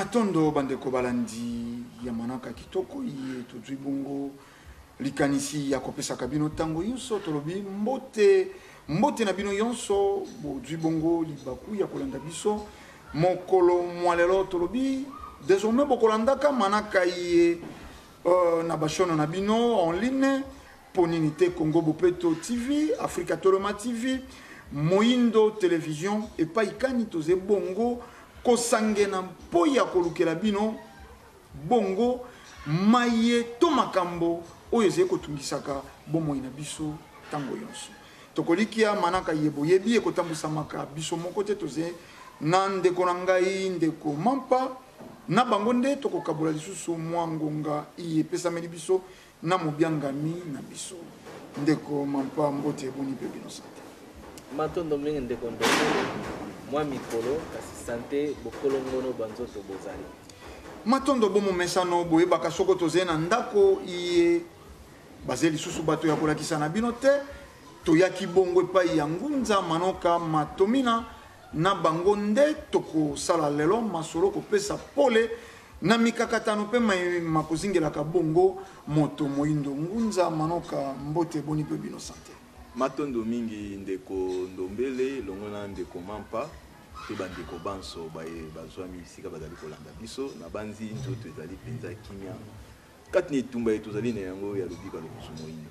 Matondo bandeko balandi ya manaka kitoko iye tozwi bongo likanisi ya kopesaka bino ntango nyonso. Tolobi mbote mbote na bino nyonso bozwi bongo libaku ya kolanda biso mokolo mwa lelo. Tolobi désormais bokolandaka manaka iye na bachaîne na bino en ligne, mpo nini te Congo Bopeto TV, Afrika Toloma TV, Moindo Télévision, epai kani toze bongo kosangena mpo ya kolukela bino bongo maye to makambo oyo ezali kotungisaka bomoi na biso ntango nyonso. Tokolikia manaka ye boyebi ekotambusamaka biso moko te, toze na ndeko na ngai ndeko Mampa, na bango nde tokokabola lisusu mwa ngonga iye epesameli biso na mobiangami na biso ndeko Mampa. Mbote, eboni mpe bino santé? Matondo mingi ndeko Ndombele, mwa mikolo kasi santé, bokolongono banzoto bozali. Matondo. Bomomesano boyebaka soko tozali na ndako iye bazali lisusu bato ya kolakisa na bino te. Toyaki bongo epai ya Ngunza Manoka Matomina, na bango nde tokosala lelo masolo kopesa pole na mikakatano mpe makozingelaka bongo moto moindo. Ngunza Manoka, mbote, boni mpe bino santé? Matondo mingi ndeko Ndombele, longo na ndeko Mampa mpe bandeko banso baye bazwami esika bazali kolanda biso. Na banzi nzoto ezali mpenza kimia kati na etumba ye tozali na yango ya lobika lokoso moindo.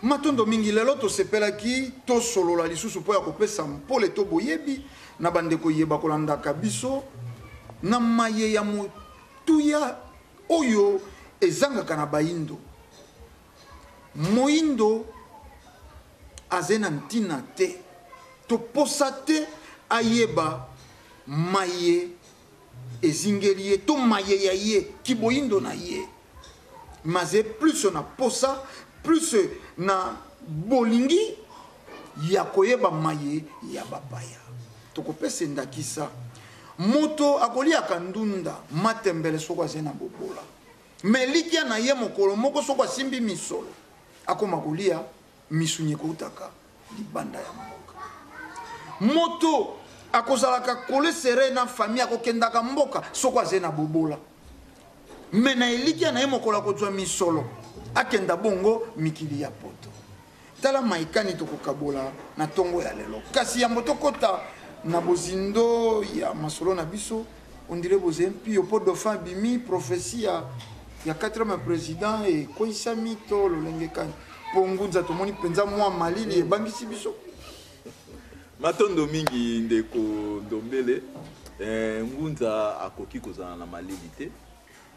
Matondo mingi. Lelo tosepelaki tosolola lisusu mpo ya kopesa mpole to boyebi na bandeko ye bakolandaka biso na maye ya motuya oyo ezangaka na bayindo. Moyindo aze na ntina te to posa te ayeba maye ezingeli ye to maye ya ye kiboyindo na ye, maze plus na posa, plus na bolingi ya koyeba maye ya bapaya. Tokopesa ndakisa: moto akoliaka ndunda matembele soko aze na bobola, me likia na ye mokolo moko soko asimbi misolo akoma kolia misuni ekoutaka libanda ya mboka. Moto akozalaka collé serré na famille, akokendaka mboka soko aze na bobola, me na elikia na ye mokolo akozwa misolo akenda bongo mikili ya poto. Tala maikani tokokabola na ntongo ya lelo. Kasi yambo tokɔta na bozindo ya masolo na biso, ondire boze mpio mpo dauphin abimi, prophétie ya 4e président ekweyisami to lolenge kani? Mpo Ngunza tomoni mpenza mwa malili ebangisi biso. Matondo mingi ndeko Ndombele. Ngunza akoki kozala na malili te,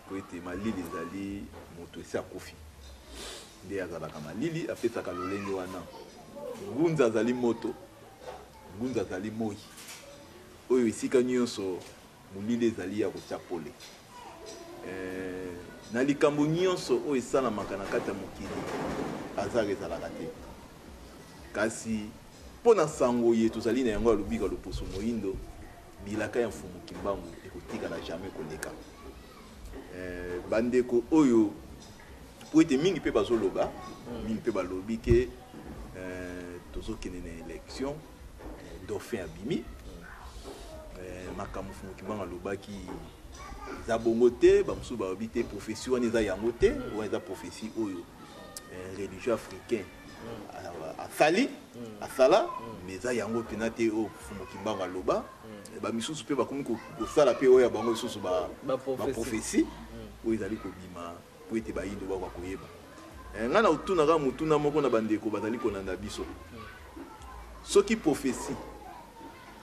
po ete malili ezali moto esi akufi nde azalaka malili, apesaka lolenge wana. Ngunza azali moto, ngunza azali moi oyo esika nyonso molili ezali ya kotia pole. Na likambo nyonso oyo esalamaka na kati ya mokili, hasard ezalaka te. Kasi mpo na sango ye tozali na yango ya lobika loposo moyindo, bilaka ya Mfumu Kimbangu ekotikala jamais koleka. Bandeko oyo, po ete mingi mpe bazoloba mingi mpe balobi ke tozokende na élection, dauphin abimi, makambo Mfumu Kimbangu alobaki eza bongo te. Bamosusu balobi te, prophétie wana eza yango te, wana eza prophétie oyo religieux africain asali asala, mais eza yango mpena te oyo Mfumu Kimbangu aloba. Bamisusu mpe bakomi kosala mpe oyo ya bango lisusu baprophétie oyo ezali kobima po ete bayindo bakoka koyeba. Ngai na kotunaka motuna moko na bandeko bazali kolanda biso: soki prophétie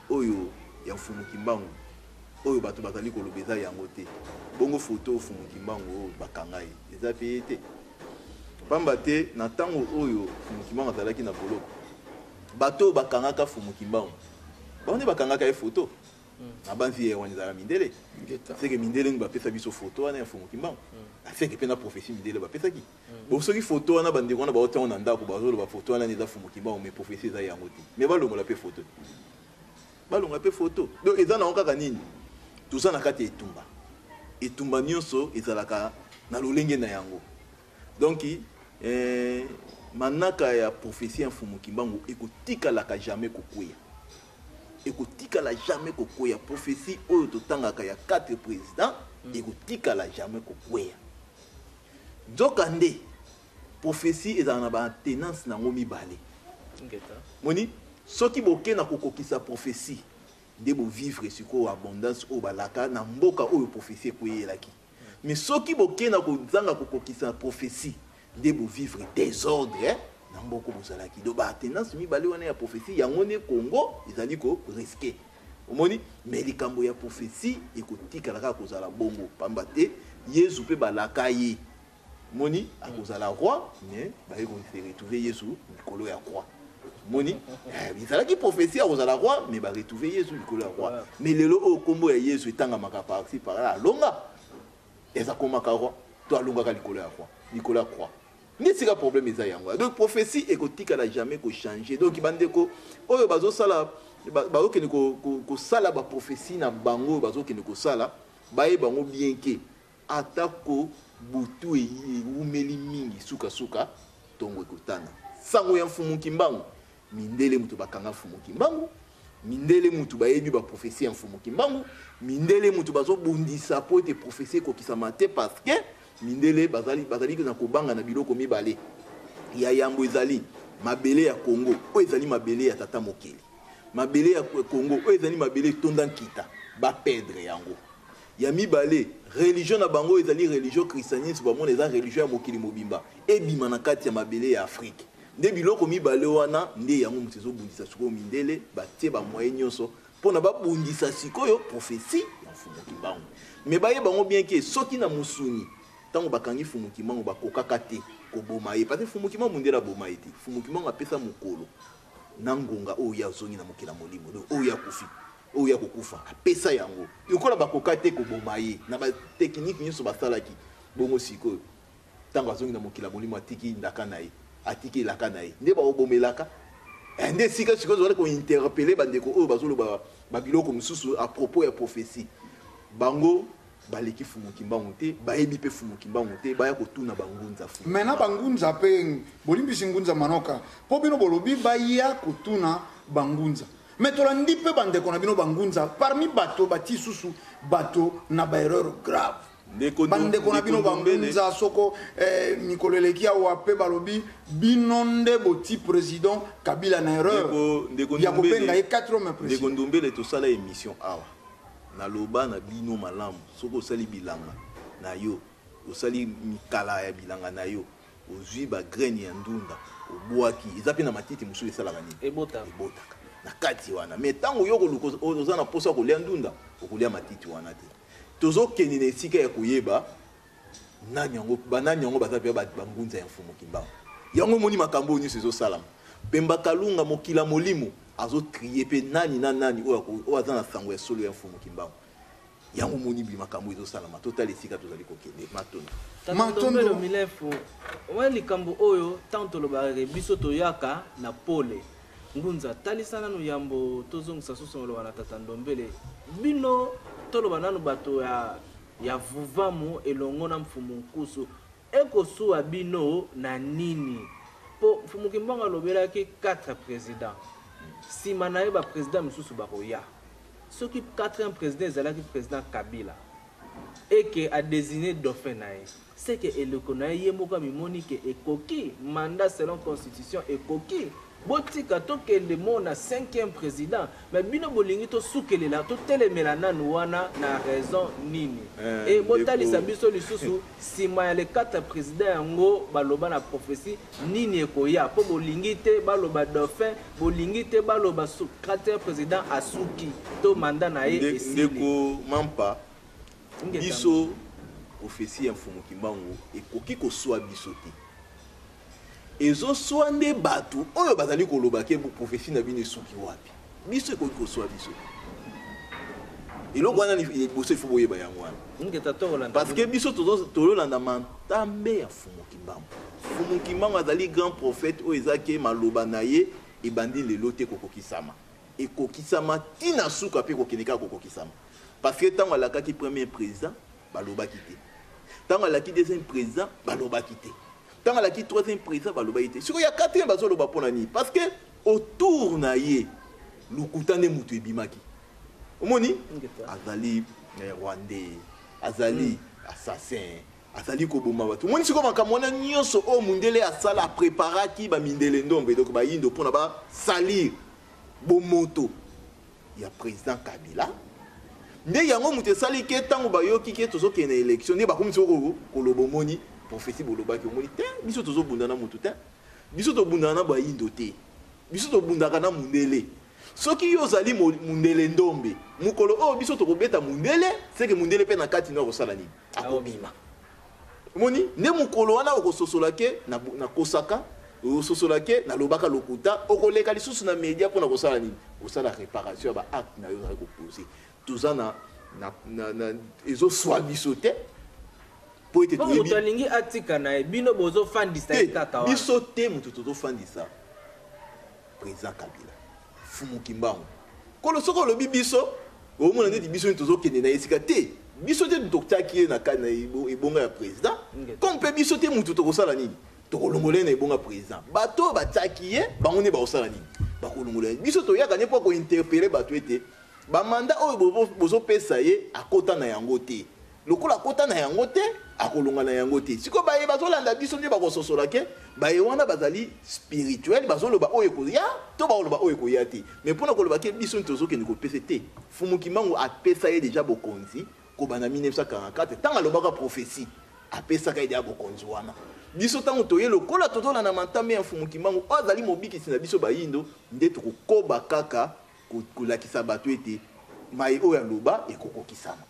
oyo ya Mfumu Kimbangu oyo bato bazali koloba eza yango te, bongo foto oyo Mfumu Kimbangu oyo bakanga ye eza mpe ye te? Pamba te na ntango oyo Mfumu Kimbangu azalaki na boloko, bato oyo bakangaka Mfumu Kimbangu, bango nde bakangaka ye foto. Na banzi ye wana ezalaka mindele, seke mindele nde bapesa biso foto wana ya Mfumu Kimbangu, aseke mpe na prophétie mindele bapesaki. Bon, soki foto wana bandeko wana baotiango na ndako, bazoloba foto wana eza Mfumu Kimbangu, mais prophétie eza yango te, mais balongola mpe foto, balongola mpe foto. Donc eza nango kaka nini? Toza na kati ya etumba. Etumba nyonso ezalaka na lolenge na yango. Donc manaka ya prophétie ya Mfumu Kimbangu ekotikalaka jamais kokweya. Ekotikala jamais kokweya. Prophetie oyo totangaka ya 4 presidents ekotikala jamais kokweya. Nzoka nde prophetie ezala na ba tenance nango mibale. Moni soki boke na kokokisa prophetie nde bo vivre sikoyo abondance oyo balaka na mboka oyo prophetie ekweyelaki. Mais soki boke na kozanga kokokisa prophetie nde bo vivre desordre na mboka oyo bozalaki. Donc ba tenance mibale wana ya prophetie yango nde Congo ezali ko risquer. Omoni? Mais likambo ya prophetie ekotikala kaka kozala bongo pamba te Yezu pe balaka ye. Omoni? Akozala roi mais baye ko se retrouver Yezu likolo ya croix. Omoni? Eh, ezalaki prophetie akozala roi mais ba retrouver Yezu likolo ya croix. Mais lelo oyo kombo ya Yezu etangamaka par-ci par-là alonga. Eza komaka roi to alongaka likolo ya roi, likolo ya croix. Nde esika problème eza yango wana. Donc prophetie ekotikala jamais ko changer. Donc bandeko oyo bazosala bazokende kosala ba prophetie na bango oyo bazokende kosala bayeba yango bien ke atako butu ewumeli mingi sukasuka tongo ekotana. Sango ya Mfumu Kimbangu, mindele moto bakanga Mfumu Kimbangu, mindele mutu bayebi ba prophetie ya Mfumu Kimbangu, mindele mutu bazobundisa po ete prophetie ekokisama te parce que mindele bazali na kobanga na biloko mibale. Ya yambo ezali mabele ya Congo oyo ezali mabele ya tata mokeli, mabele ya Congo oyo ezali mabele etonda nkita, ba perdre yango. Ya mibale, religion na bango ezali religion christianisme, bamona eza religion ya mokili mobimba, ebima na kati ya mabele ya Afrique. Nde biloko mibale wana nde yango moto ezobundisa sikoyo mindele, batie ba moyen nyonso mpona babundisa sikoyo prophetie ya Mfumu Kimbangu. Mais bayeba yango bien ke soki na mosuni ntango bakangi Mfumu Kimbangu bakokaka te koboma ye, parce que Mfumu Kimbangu mondele aboma ye te. Mfumu Kimbangu apesa mokolo na ngonga oyo ye azongi na mokili ya molimo, donc oyo ye akufi, oyo ye akokufa, apesa yango. Lokola bakoka te koboma ye na ba technique nyonso basalaki bongo, sikoyo ntango azongi na mokili ya molimo atiki ndaka na ye, atiki elaka na ye, nde bakobomelaka. Nde esika sikoyo ozali kointerpele bandeko oyo bazoloba babiloko mosusu à propos ya prophetie. Bango baleki Mfumu Kimbangu te, bayebi pe Mfumu Kimbangu te, baya kotuna bangunza Mfumu Mais na Kimbangu. bangunza pe, bolimbisi ngunza manoka, po bino bolobi baya kotuna bangunza. Mais tolandi pe bandeko na bino bangunza, parmi bato bati susu bato na ba erreur grave. Ndeko Bandeko na bino Ndeko Ndombele. bangunza soko mikolo eleki awa pe balobi bino nde boti président Kabila na erreur Ndeko ya Ndombele, kobenga ye 4 hommes président. Ndeko Ndombele, tosala émission awa. Naloba na bino malamu, soki osali bilanga na yo, osali mikala ya bilanga na yo, ozwi ba graine ya ndunda, obwaki, eza pe na matiti mosusu esalaka nini? Ebotaka. Ebotaka na kati wana. Mais tango yo koluka, oza na posa kolia ndunda, okolia matiti wana te. Tozokende na esika ya koyeba nani yango, ba nani yango baza pe ba ngunza ya Mfumu Kimbangu. Yango omoni makambo oyo nyonso ezosalama. Pemba Kalunga mokila molimo azo trier pe nani na nani oyo ako, oyo aza na sango ya solo ya Mfumu Kimbangu. Yango omoni bi makambo oyo ezosalama. Totala esika tozali kokende. Matondo. Tata Matondo. Ndombele Milefu, oyo likambo oyo tango tolobaka ke biso toyaka na pole. Ngunza, talisa nanu yambo tozongisa susu maloba na Tata Ndombele. Bino toloba nanu bato ya Vuvamu elongo na Mfumu Nkusu, ekosuwa bino na nini? Po Mfumu Kimbangu alobelaki 4 presidents. Sima na ye ba presidents misusu bakoya. Soki 4e president ezalaki president Kabila et que a designer dauphin na ye, c'est que eleko na ye, ye moko amimoni que ekoki, mandat selon constitution ekoki. Botika tokende mona 5e president, mais bino bolingi tosukelela, totelemela nanu wana na raison nini? Et botalisa biso lisusu sima ya les 4 presidents yango baloba na prophetie nini ekoya, po bolingi te baloba dauphin, bolingi te baloba 4e president asuki to mandat na ye esili. Ndeko Mampa, biso prophetie ya Mfumu Kimbangu ekoki koswa biso te. Ezoswa nde bato oyo bazali koloba ke prophetie na bino esuki wapi. Biso ekoki koswa biso te. Eloko wana liboso il faut boyeba yango wana. Ngeta to kolanda Parce que biso tozolanda mantambe ya Mfumu Kimbangu. Mfumu Kimbangu azali grand prophète oyo eza ke maloba na ye ebandi lelo te kokokisama. Ekokisama tina suka pe kokende kaka kokokisama. Parce que tango alakaki premier président, balobaki te. Tango alaki deuxième président, balobaki te. Tango alaki troisième président, balobaki te. Sikoyo ya quatrième bazoloba pona nini? Parce que autour na ye, Lokuta nde mutu ebimaki. Omoni? Azali eh, rwandais, azali hmm. assassin, azali koboma bato. Omoni sikoyo makambo wana nyonso oyo mundele asala, apreparaki bamindele ndombe, donc bayindo mpona basalir bomoto ya président Kabila. Nde yango moto esali ke ntango bayoki ke tozokende na élection, nde bakomi sikoyo koloba, omoni prophétie bolobaki, omoni te, biso tozobunda na moto te, biso tobundaka na bayindo te, biso tobundaka na mundele. Soki yo ozali mundele ndombe, mokolo oyo biso tokobeta mundele, seke mundele mpe na kati no akosala nini? Akobima. Omoni nde mokolo wana okososola ke nakosaka, okososola ke nalobaka lokuta, okoleka lisusu na media mpona kosala nini? Kosala réparation ya ba acte na yo ozali kopose. Toza na, na, na, na ezoswa biso te mpo ete toyebi moto alingi atika na ye, bino bozofandisa ye kaka wana. Biso te moto tozofandisa président Kabila, Fumu Kimbangu. Kolo soki olobi biso, omona neti biso nde tozokende na esika te. Biso te totiaki ye na kati na ebonga ya président, comme mpe biso te motu tokosala nini, tokolongola ye na ebonga président. Bato oyo batiaki ye, bango nde bakosala nini, bakolongola ye. Biso toyaka nde mpo kointerpele bato ete bamanda oyo bozopesa ye akota na yango te. Lokola akota na yango te, akolonga na yango te. Sikoyo baye bazolanda biso nde bakososola ke baye wana bazali spirituel, bazoloba oyo ekoya to bakoloba oyo ekoya te. Mais mpona koloba ke biso nde tozokende kopesa te, Fumu Kimbangu apesa ye deja bokonzi kobanda 1944 ntango alobaka prophétie, apesaka ye deja bokonzi wana. Biso ntango toye lokola tozolanda matambe ya Mfumu Kimbangu oyo azali mobikisi na biso bayindo, nde tokokoba kaka kolakisa bato ete maye oyo aloba ekokokisama.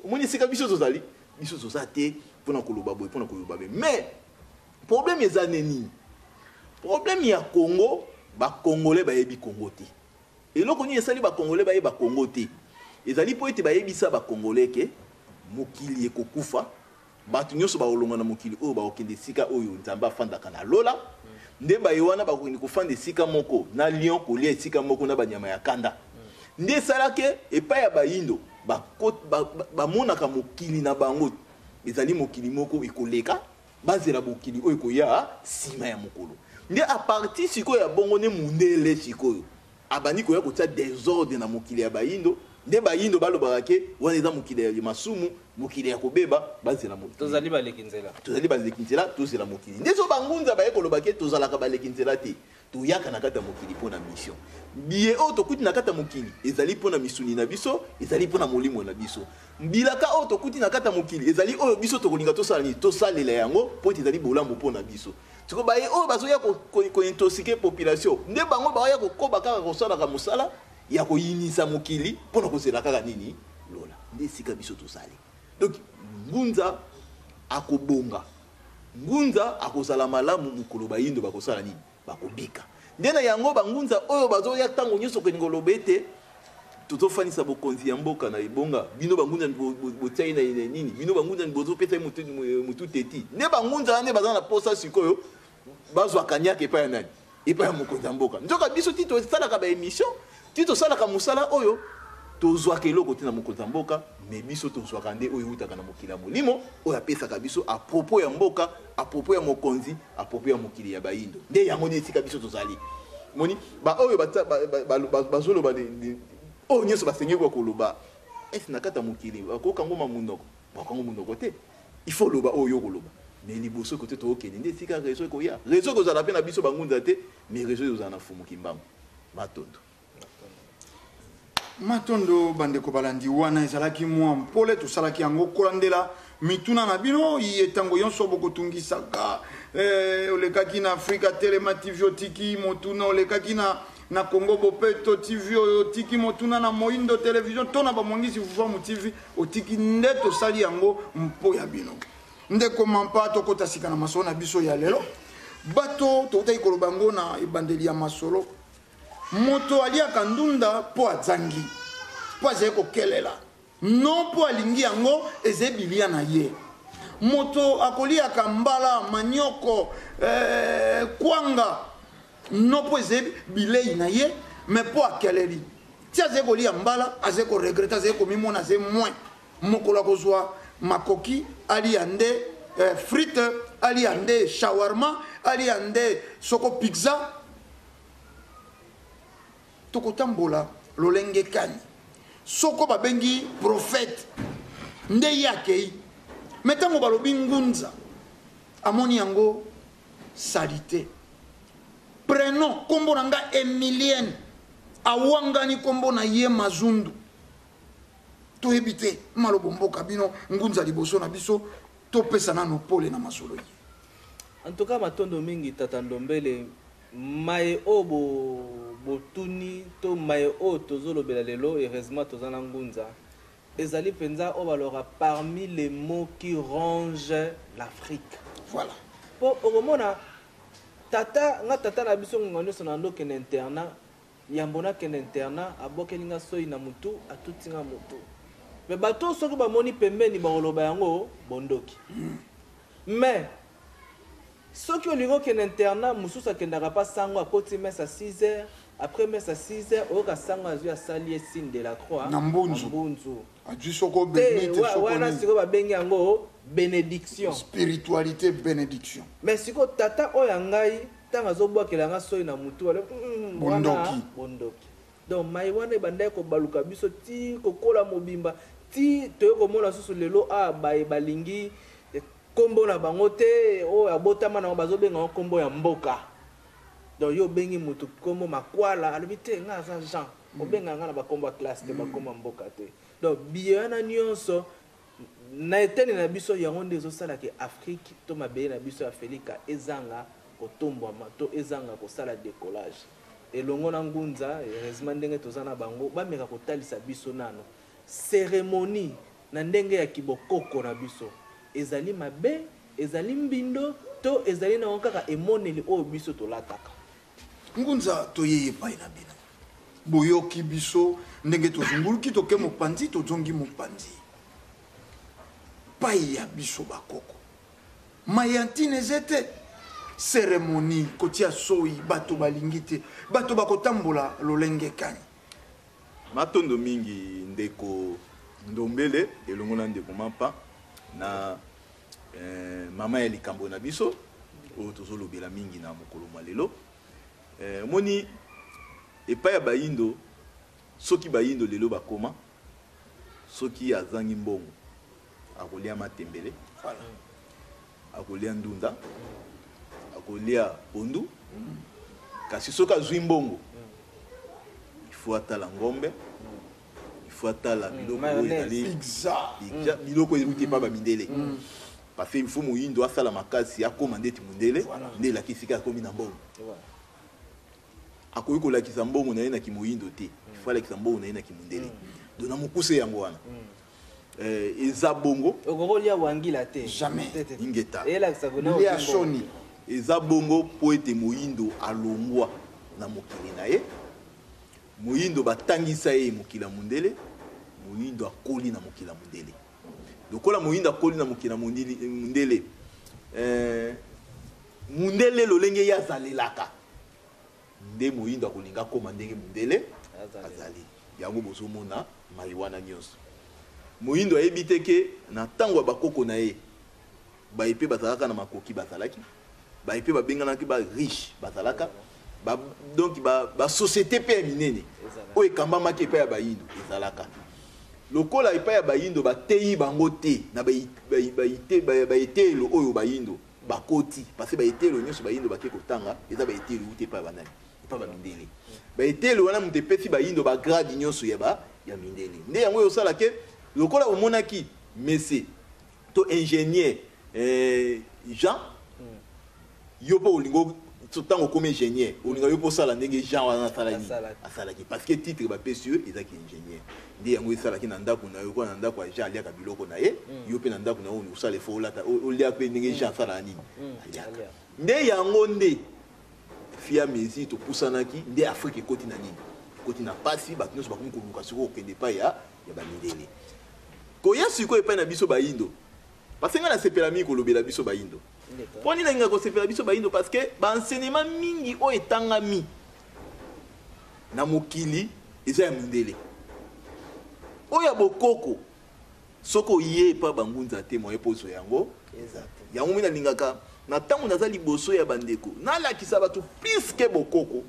Omoni esika biso tozali, biso toza te mpona koloba boye, mpona koloba boye. Mais problème eza nde nini? Problème ya Congo, ba Congolais bayebi Congo te. Eloko nini esali ba Congolais bayeba Congo te? Ezali mpo ete bayebisa ba Congolais ke mokili ekokufa, bato nyonso bakolongwa na mokili oyo, bakokende esika oyo Nzambe afandaka na lola. Nde baye wana bakokende kofanda esika moko na lion, kolia esika moko na banyama ya kanda. Nde esalaki epai ya bayindo bamonaka mokili na bango ezali mokili moko ekoleka, bazela mokili oyo ekoya nsima ya mokolo. Nde a partir sikoyo ya bongo nde mundele sikoyo abandi koya kotia desordre na mokili ya bayindo. Nde bayindo balobaka ke wana eza mokili ya masumu, mokili ya kobeba, bazela mokili. Tozali baleki nzela. Tozali baleki nzela, tozela mokili. Nde so bangunza baye koloba ke tozalaka baleki nzela te, toyaka na kati ya mokili mpo na mission. Biye oyo tokuti na kati ya mokili ezali mpo na misuni na biso, ezali mpo na molimo na biso. Bilaka oyo tokuti na kati ya mokili ezali oyo biso tokolinga tosala nini? Tosalela yango mpo ete ezali bolamu mpo na biso. Siko baye oyo bazoya kointoxike population, nde bango baoya kokoba kaka kosalaka mosala ya koyinisa mokili mpo na kozela kaka nini? Lola. Nde esika biso tozali. Donc ngunza akobonga, ngunza akozala malamu mokolo bayindo bakosala nini? Bakobika. Nde na yango bangunza oyo bazoya ntango nyonso kokende koloba ete tozofanisa bokonzi ya mboka na ebonga, bino bangunza botia ye na nini, bino bangunza bozopesa ye mutu teti. Nde bangunza wana nde baza na posa sikoyo bazwa kanyaka epai ya nani? Epai ya mokonzi ya mboka. Nzoka biso ti tosalaka ba émission, ti tosalaka mosala oyo, tozwaka eloko te na mokonzi ya mboka, mais biso tozwaka nde oyo eutaka na mokili ya molimo, oyo apesaka biso à propos ya mboka, à propos ya mokonzi, à propos ya mokili ya bayindo. Nde yango nde esika biso tozali. Moni ba oyo bazoloba oyo nyonso basengeli kwa koloba, esi na kati ya mokili bakoka ngoma monoko, bakoka ngo monoko te. Il faut loba oyo yo koloba. Mais liboso kote tokende nde esika réseau ekoya. Réseau ekozala mpe na biso bangunza te, mais réseau ekozala na Fumu Kimbangu. Matondo. Matondo bandeko balandi, wana ezalaki mwa mpole tosalaki yango kolandela mituna na bino iye ntango yonso bokotungisaka. Olekaki na Afrika Telema TV otiki motuna, olekaki na Congo Bopeto TV oyo otiki motuna, na Moindo Television to na Bamwangisi Vuvamu TV otiki, nde tosali yango mpo ya bino. Ndeko Mampa, tokota sika na masolo na biso ya lelo. Bato tokotaki koloba yango na ebandeli ya masolo, moto aliaka ndunda mpo azangi, mpo azali kokelela, non mpo alingi yango, ezali bilia na ye. Moto akoliaka mbala, manioko, kwanga, non mpo ezali bilei na ye, mais mpo akeleli. Ti azali kolia mbala, azali koregrete, azali komimona azali moins. Mokolo akozwa makoki alia nde frite, alia nde shawarma, alia nde soko pizza. Tokotambola lolenge kani? Soko babengi prophète nde ye akei, me ntango balobi ngunza amoni yango salite. Prenom kombo na nga Emilienne, awangani kombo na ye Mazundu. Toyebi te malobo mboka bino ngunza liboso na biso, topesa nano pole na masolo ye. En tout cas, matondo mingi tata Ndombele, maye oyo botuni to maye oyo tozolobela lelo, heureusement toza na ngunza, ezali mpenza oyo balobaka parmi les mots qui rongent l'Afrique. Voilà. Po okomona tata nga tata na biso ngonga nyonso na ndokende internat, yambo nakende internat abokeli nga soyi na mutu, atuti nga mutu. Mais bato soki bamoni pembeni bakoloba yango bondoki. Mais soki olingi okende internat, mosusu akendaka pa sango, akoti messe à 6 heures, après messe à 6 heures oyoka sango azwi asali ye signe de la croix na mbunzu. Na mbunzu. Azwi soko te, benite, soko wana nini. Sikoyo babengi yango bénédiction. Spiritualité, bénédiction. Mais sikoyo tata oyo ya ngai ntango azobwakela nga soyi na mutu, alobi, wana Bondoki. Bondoki. Donc mai wana ebandaki kobaluka biso ti kokola mobimba, ti toye komona susu lelo a baye balingi kombo na bango te, oyo abotama nango bazobenga yango kombo ya mboka. Donc yo obengi motu kombo Makwala, alobi te nga aza Jean, obenga nga na bakombo ya classe te, bakombo ya mboka te. Donc biye wana nyonso na eteni na biso, yango nde ezosalaka Afrique to mabele na biso ya Afrika ezanga kotombwama to ezanga kosala décollage. Elongo na ngunza, heureusement ndenge toza na bango, bameka kotalisa biso nano cérémonie na ndenge ya kibokoko na biso ezali mabe, ezali mbindo to ezali nango kaka emoneli oyo biso tolataka. Ngunza, toyei epai na bino, boyoki biso ndenge tozunguluki, toke mopanzi, tozongi mopanzi pai ya biso bakoko. Mai ya ntina eza te cérémonie kotia soyi, bato balingi te, bato bakotambola lolenge kani? Matondo mingi ndeko Ndombele elongo na ndeko Mampa na mama ya likambo na biso oyo tozolobela mingi na mokolo mwa lelo. Omoni epai ya bayindo, soki bayindo lelo bakoma, soki azangi mbongo akolia matembele, akolia ndunda, akolia pondu. Kasi soki azwi mbongo, il faut atala ngombe, il faut atala biloko oyo mayonnaise. Ezali pizza. Pizza, biloko euti epa bamindele, parce que il faut moyindo asala makasi akóma ndeti mondele. Nde elakisi sika akomi na mbongo. Akoki kolakisa mbongo na ye na kimoyindo te, il faut alakisa mbongo na ye na kimondele. Donc na mokuse yango wana. Eza bongo. Okoki kolia wangila te. Jamais. Te, te, te. Ingeta. Eyelakisa kuna lia ozwi mbongo. Soni. Eza bongo mpo ete moyindo alongwa na mokili na ye. Moyindo batangisa ye mokili ya mondele, moyindo akoli na mokili ya mondele. Lokola moyindo akoli na mokili ya mondele, mondele lolenge ye azalelaka nde moyindo akolinga akóma ndenge mondele Azalelaka. azali. Yango bozomona mai wana nyonso, moyindo ayebi te ke na ntango ya bakoko na ye, baye mpe bazalaka na makoki, bazalaki baye mpe babenganaki ba riche, bazalaka ba, donc basociété mpe ya minene Ezalaka. oyo ekambamaki epai ya bayindo. Ezalaka lokola epai ya bayindo bateyi bango te na baeteyelo oyo bayindo bakoti, parce que baeteyelo nyonso bayindo bake kotanga eza baeteyelo euti epai ya banani? Epai bamindele. Baeteyelo wana moto epesi bayindo bagrade nyonso ya mindele. Nde yango oyo osala ke lokola omonaki mese to ingénieur Jean, yo mpo olingo ntango okomi ingénieur, olinga yo mpo osala ndenge Jean wana asalaki. Asalaki. Asalaki, parce que titre bapesi yo ezaki ingénieur. Nde yango esalaki na ndako na yo, kwa na ndako ya Jean aliaka biloko na ye, yo mpe na ndako na yo osala efo olata, olia mpe ndenge Jean asalaka nini, aliaka. Aliaka. Nde yango nde fia mesure topusanaki nde Afrique ekoti na nini, ekoti na pasi. Bato nyonso bakomi koluka sikoyo kokende epai ya bamindele. Koya sikoyo epai na biso bayindo, parce que ngai nasepela mingi kolobela biso bayindo. Ndeko. Mpo nini nalingaka kosepela biso bayindo? Parce que baenseignement mingi oyo etangami na mokili eza ya mindele. Oyo ya bokoko, soki oye epa bangunza te, moye mpo ozwa yango. Eza te. Yango mi nalingaka na ntango naza liboso ya bandeko, nalakisa bato plus ke bokoko.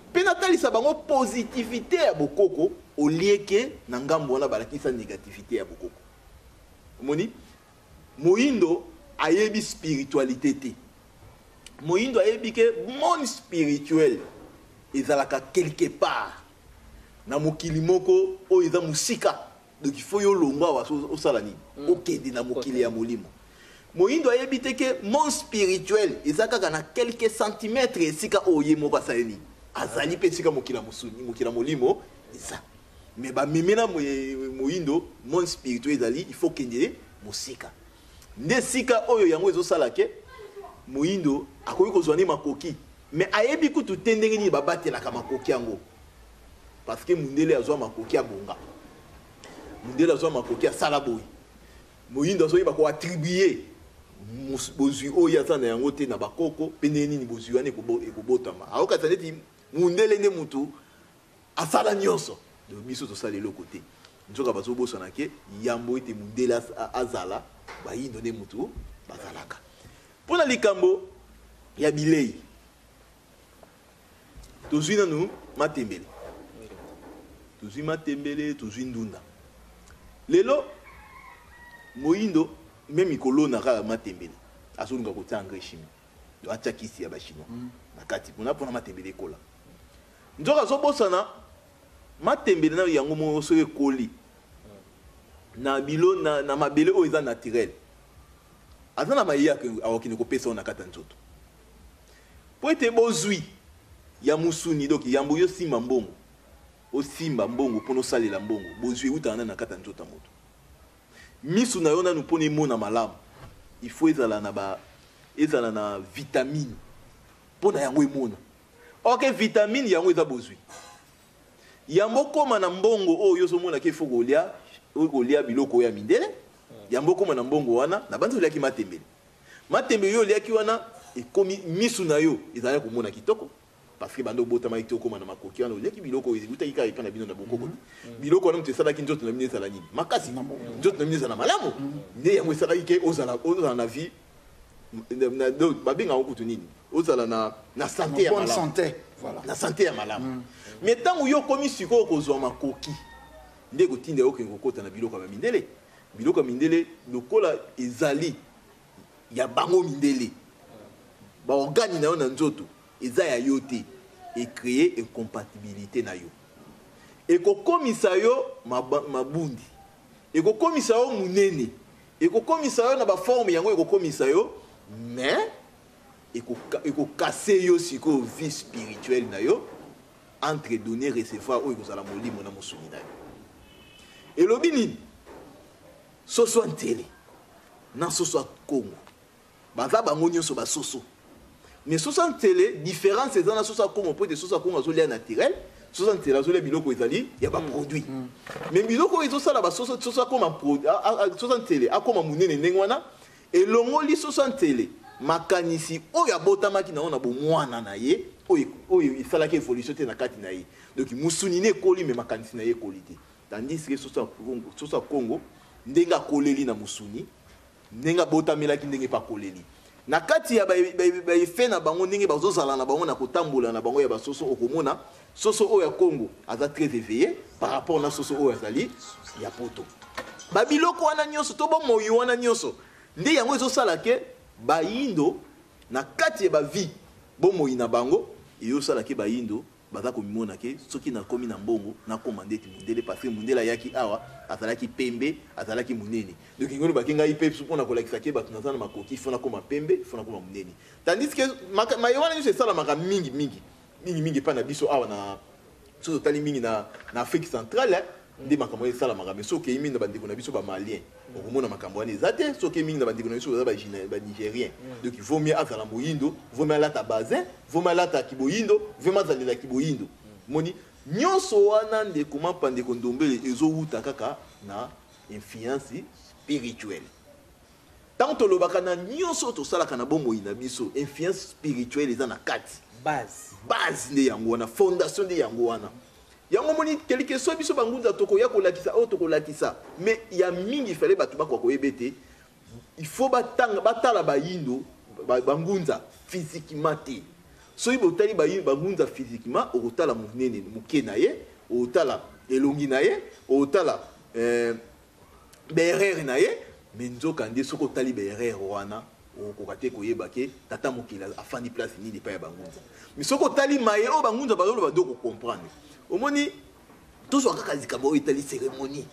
Mpe natalisa bango positivité ya bokoko au lieu que na ngambo wana balakisa négativité ya bokoko. Omoni, moyindo ayebi spiritualité te. Moyindo ayebi ke monde spirituel ezalaka quelque part na mokili moko oyo eza mosika. Donc il faut yo longwa awa osala nini? Okende na mokili ya molimo. Moyindo ayebi te ke monde spirituel eza kaka na quelques centimètres esika oyo ye moko asali nini, azali mpe esika mokili ya mosuni, mokili ya molimo eza. Mais bamemela moyindo monde spirituel ezali, il faut kende mosika. Nde esika oyo yango ezosala ke moyindo akoki kozwa nde makoki, mais ayebi kutu te ndenge nini babatelaka makoki yango. Parce que mundele azwa makoki abonga, mundele azwa makoki asala boye, moyindo azoyeba koattribue bozwi oyo aza na yango te na bakoko, mpe ndenge nini bozwi wana ekobotama. Aokatisa neti mundele nde mutu asala nyonso, donc biso tosala eloko te. Nzoka bazobosana ke yambo ete mundele azala, bayindo nde mutu bazalaka. Mpona likambo ya bilei, tozwi nanu matembele, tozwi matembele, tozwi ndunda. Lelo moyindo meme kolona kaka matembele, azolinga kotia engrais chimique, donc atia kisi ya bachinois na kati mpona matembele ekola. Nzoka azobosana matembele na yango moko soki ekoli na bilo na mabele oyo eza naturel, aza na maye akokende kopesa oyo na kati ya nzoto po ete bozwi ya musuni. Donc yambo yo simba mbongo, osimba mbongo mpona osalela mbongo, bozwi eutaka nani? Na kati ya nzoto ya moto. Misu na yo nanu mpona emona malamu, il faut ezala na ba ezala na vitamine mpona yango emona. Ok, vitamine yango eza bozwi. Yambo okóma na mbongo oyo ozomona ke faut kolia, oyo kolia biloko oyo ya mindele, yambo okóma na mbongo wana, na banzi oliaki matembele. Matembele oyo oliaki wana ekomi misu na yo ezalaki komona kitoko, parce que bando obotamaki te okóma na makoki wana, oliaki biloko oyo eutaki kaka epai na bino na bokoko te. Biloko wana moto esalaki nzoto na bino ezala nini? Makasi. Nzoto na bino ezala malamu. Nde yango esalaki ke ozala na vie, babengaka kutu nini, ozala na santé ya bonne malamu. Santé, voilà. Na santé ya malamu. Mais ntango yo okomi sikoyo kozwa makoki, nde kotinda yo okende kokota na biloko ya bamindele. Biloko ya mindele lokola ezali ya bango mindele, baorgane na yo na nzoto eza ya yo te, ecréer incompatibilité na yo, ekokomisa yo mabundi, ekokomisa yo monene, ekokomisa yo na baforme yango, ekokomisa yo, mais ekokase yo sikoyo vie spirituelle na yo entre donner, recevoir, oyo ekozala molimo na mosuni na yo. Elobi nini? Soso ya ntele na soso ya Kongo baza bango nyonso basoso, mais soso ya ntele, différence eza na soso ya Kongo po ete soso ya Kongo azolia naturel, soso ya ntele azolia biloko ezali ya baproduit. Mais biloko oyo ezosala basoso, soso akoma soso ya ntele akoma monene ndenge wana, elongoli soso ya ntele makanisi oyo abotamaki nango na bomwana na ye, oyo esalaki évolution te na kati na ye. Donc mosuni ne ekoli, mais makanisi na ye ekoli te. Tandis ke soso ya Kongo, ndenge akoleli na mosuni, ndenge abotamelaki, ndenge mpe akoleli na kati ya baeffet na bango, ndenge bazozala na bango na kotambola na bango ya basoso, okomona soso oyo ya Kongo aza très éveillé par rapport na soso oyo azali ya Poto. Babiloko wana nyonso to bomoi wana nyonso nde yango ezosala ke bayindo na kati ya bavie, bomoi na bango eyosala ke bayindo baza komimona ke soki nakomi na mbongo, nakóma ndeti mundele, parce que mundele ayaki awa, azalaki pembe, azalaki monene. Donc ngoni baki ngai mpe mpona kolakisa ke bato naza na makoki, faut nakóma pembe, faut nakóma monene. Tandis ke maye wana nyonso esalamaka mingi mingi mingi mingi epai na biso awa, na soki totali mingi na Afrique centrale nde makambo wana esalamaka. Mais soki okei mingi na bandeko na biso bamalien, okomona makambo wana eza te. Soki okei mingi na bandeko na biso baza banigérien, donc vaut mieux azala moyindo, vaut mieux alata bazin, vaut mieux alata kiboyindo, vaut mieux azalela kiboyindo. Moni nyonso wana, ndeko Mapa, ndeko Ndombele, ezowuta kaka na influence spirituelle. Ntango tolobaka na nyonso oyo tosalaka na bomoi na biso, influence spirituelle eza na kati. Base. Base nde yango wana, fondation nde yango wana. Yango moni, quelque soit biso bangunza tokoya kolakisa oyo tokolakisa, mais ya mingi fale bato bakoka koyeba ete il faut batanga, batala bayindo, bangunza physiquement te. Soki botali bangunza physiquement, okotala monene moke na ye, okotala elongi na ye, okotala baerreur na ye. Mais nzoka nde soki otali baerreur wana, okokoka te koyeba ke tata mokili afandi place nini epai ya bangunza. Mais soki otali maye oyo bangunza bazoloba nde okocomprendre. Omoni, tozwa kaka likambo oyo etali cérémonie.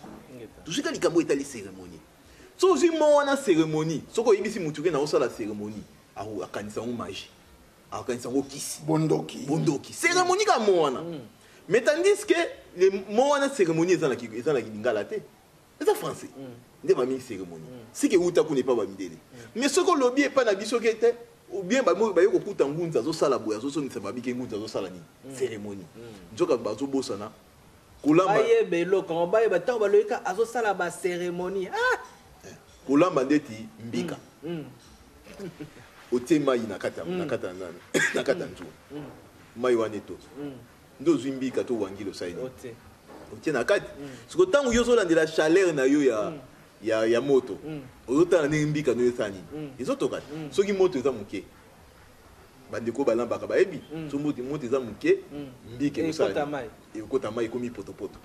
Tozwi likambo oyo etali cérémonie. So ozwi mo wana cérémonie, soki oyebisi motu ke na osala cérémonie, akanisa yango magie, akanisa yango kisi. Bondoki. Bondoki. Cérémonie ka mo wana. Mais tandis que le mo wana cérémonie eza na lingala te, eza français. Nde bamingi cérémonie sike euta kuna epa bamindele. Mais soki olobi epai na biso ke te, ou bien baye kokuta ngunza azosala boye, azosongisa, babike ngunza azosala nini? Cérémonie. Nzoka bazobosana kolamba. Bayeba eloko yango, bayeba ntango baloyika azosala bacérémonie, ah! Kolamba ndeti mbika. Otie mai na kati ya nani, na kati ya nzungu. Mai wana etoki nde ozwi mbika to wangila, osali nini? Otie. Otie na kati. Siko ntango yo ozolandela chaleur na yo ya moto, ozotala ndenge mbika no esala nini, ezotoka te. Soki moto eza moke, bandeko balambaka bayebi, so moto eza moke, mbika ekosala Ekota nini? Mai. Ekota mai, ekomi potopoto.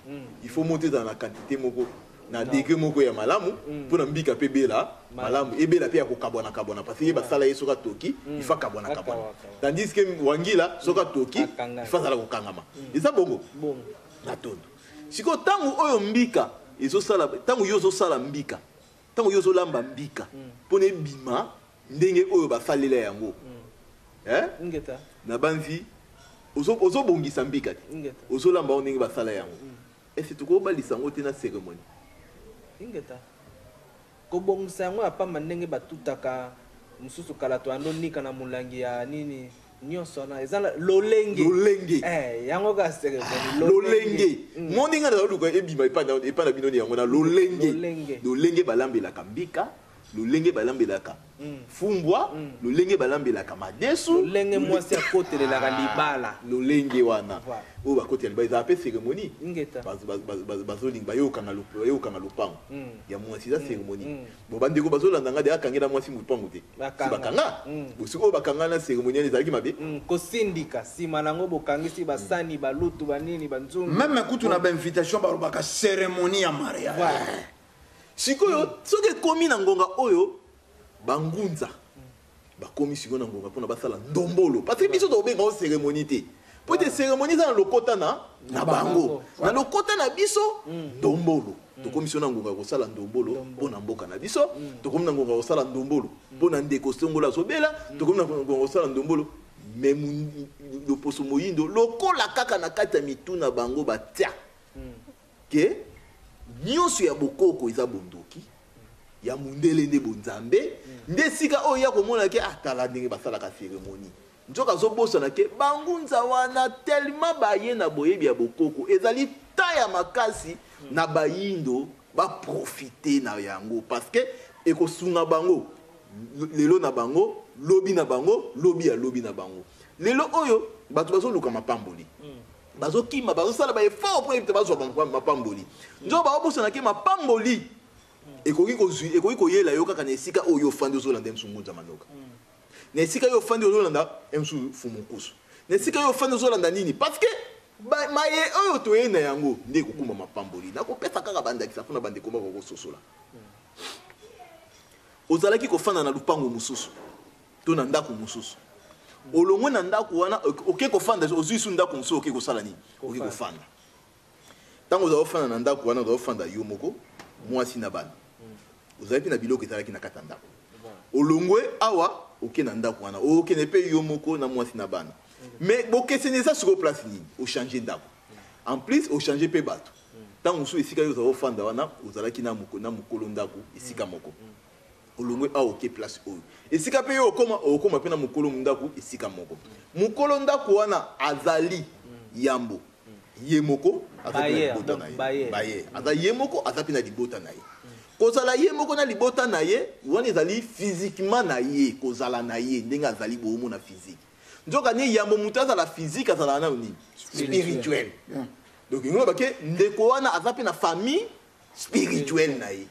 Il faut moto ezala na quantité moko, na degré moko ya malamu, mpona mbika mpe ebela malamu, ebela mpe ya kokabwana kabwana, parce que ye basala ye soki atoki, il faut akabwana kabwana. Akawa, akawa. Tandis que wangila, soki atoki, Akangana. il faut azala kokangama. Eza bongo. Bongo. Na tondo sikoyo, ntango oyo mbika ezosala, ntango yo ozosala mbika, ntango yo ozolamba mbika mpona ebima ndenge oyo basalela yango, eh? Ingeta. Na banzi ozobongisa mbika te. Ingeta. Ozolamba yango ndenge basala yango. Ese tokobalisa yango te na cérémonie? Ingeta. Kobongisa yango ya pamba, ndenge batutaka mosusu kala, toyando nika na molangi ya nini, nyonso wana eza lolenge. Lolenge. Eh, yango kaka cérémonie. Lolenge mo ndenge na luka ebima epai na bino ni yango na lolenge. Lolenge. Lolenge balambelaka mbika, lolenge balambelaka fumbwa, lolenge balambelaka madesu. Lolenge mwasi akotelelaka libala. Lolenge wana oyo bakotela libala ezala mpe cérémonie. Ingeta. Bazolinga bayokanga lopango ya mwasi, eza cérémonie. Bon, bandeko bazolanda nga de, akangela mwasi mopango te? Si. Bakanga. Bakanga. Bo sikoyo bakanga na cérémonie wana ezalaki mabe? Kosindika nsima nango, bokangisi basani, balutu, banini, banzungu. Même kutu na bainvitation balobaka cérémonie ya mariage. Voilà. Sikoyo soki ekomi na ngonga oyo bangunza bakomi sikoyo na ngonga mpona basala ndombolo, parce que biso tokobenga ngo cérémonie te, po ete cérémonie eza na lokota na bango, na lokota na biso ndombolo. Tokomi sikoyo na ngonga ya kosala ndombolo mpo na mboka na biso, tokomi na ngonga ya kosala ndombolo mpo na ndeko songolo azobela, tokomi na ngonga ya kosala ndombolo. Mais loposo moyindo, lokola kaka na kati ya mitu na bango batia ke nyonso ya bokoko eza bondoki, ya mundele nde bonzambe, nde esika oyo ya komona ke atala ndenge basalaka cérémonie. Nzoka azobosana ke bangunza wana tellement baye na boyebi ya bokoko, ezali ta ya makasi na bayindo baprofite na yango, parce que ekosunga bango lelo na bango, lobi na bango, lobi ya lobi na bango. Lelo oyo bato bazoluka mapamboli, bazokima, bazosala baeffort mpo ete bazwa mapamboli. Nzoka baobosana ke mapamboli ekoki kozwi, ekoki koyela yo kaka na esika oyo ofandi ozolanda msu ngunza manoka, na esika oyo ofandi ozolanda msu fumukusu, na esika oyo ofandi ozolanda nini, parce que maye oyo toye na yango nde ekokuma mapamboli. Nakopesa kaka bandakisa mpona bandeko moko kososola. Ozalaki kofanda na lupango mosusu to na ndako mosusu, olongwe na ndako wana, oke kofanda, ozwi su ndako mosusu, oke kosala nini? Oke kofanda. Ntango ozala kofanda na ndako wana, ozala kofanda yo moko, mwasi na bana, ozali mpe na biloko ezalaki na kati ya ndako. Olongwe awa, oke na ndako wana, okende mpe yo moko na mwasi na bana. Mais bokeseni eza sikoyo place nini? Ochange ndako, en plus ochange mpe bato. Ntango mosusu esika yo ozala ofanda wana, ozalaki na mokolo ndako esika moko. Olongwe awa, oke place oyo, esika mpe yo okoma, okoma mpe na mokolo ndako esika moko. Mokolo ndako wana azali yambo ye moko, aza mpe na Bayer, libota donc na ye. bayer. Bayer aza ye moko, aza mpe na libota na ye. Kozala ye moko na libota na ye wana ezali physiquement na ye, kozala na ye ndenge azali boomona physique. Nzoka ni yambo moto azala physique, azalaka nano nini? Spirituel. Donc yango bake ndeko wana aza mpe na famille spirituelle na ye.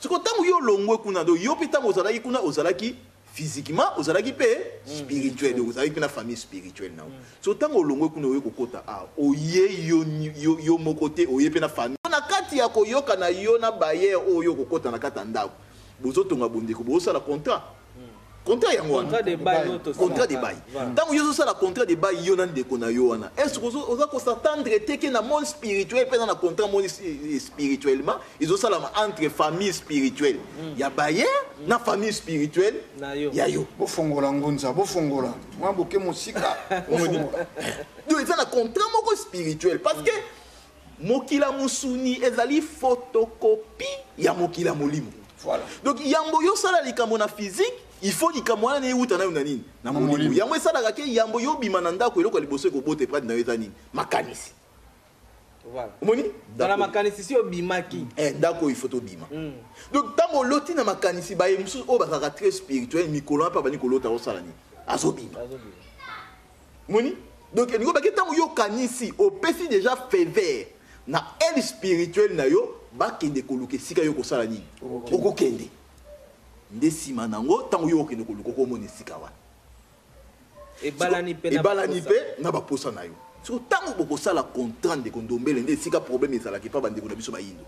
Siko ntango yo olongwe kuna, do yo mpe ntango ozalaki kuna, ozalaki Physiquement ozalaki mpe spirituel, donc ozalaki mpe na famille spirituelle na yo. So ntango olongwe kuna, oye kokota awa, oye yo, yo, yo moko te, oye mpe na famille. Na kati ya koyoka na yo na bailleur oyo okokota na kati ya ndako, bozotonga bondeko, bozosala contrat. Contrat yango wana, Contrat de bail oyo tosalaka. Contrat de bail. Ntango yo ozosala contrat de bail, yo na ndeko na yo wana, est ce que oza kos'attendre te ke na monde spirituel mpe eza na contrat? Monde spirituellement ezosalama entre famille spirituelle ya bailleur na famille spirituelle Na yo. ya yo. Bofongola ngunza, bofongola mwa boke mosika, bofongola. Donc eza na contrat moko spirituel, parce que mokili ya mosuni ezali photocopie ya mokili ya molimo. Donc yambo yosala likambo na physique, il faut likambo wana euta nayo na nini? Na molimo. Molimo. Yango esalaka ke yambo yobima na ndako, eloko ya liboso ekobota eprade na yo eza nini? Makanisi. Omoni? Na makanisi si obimaki. Ndako oyo, il faut tobima. Donc ntango oloti na makanisi, baye mosusu oyo bazalaka très spirituel, mikolo wana mpe abandi kolota, osala nini? Azobima. Azobima. Moni? Donc elingi obaki, ntango yo okanisi, opesi déjà feu vert na aile spirituelle na yo, bakende koluka esika yo kosala nini, okokende. Nde nsima nango, ntango yo okende koluka, okomona esika wana. Ebalani mpe na Ebalani baposa. mpe na baposa na yo. Siko ntango bokosala contrat, ndeko Ndombele, nde esika problème ezalaki mpa bandeko na biso bayindo.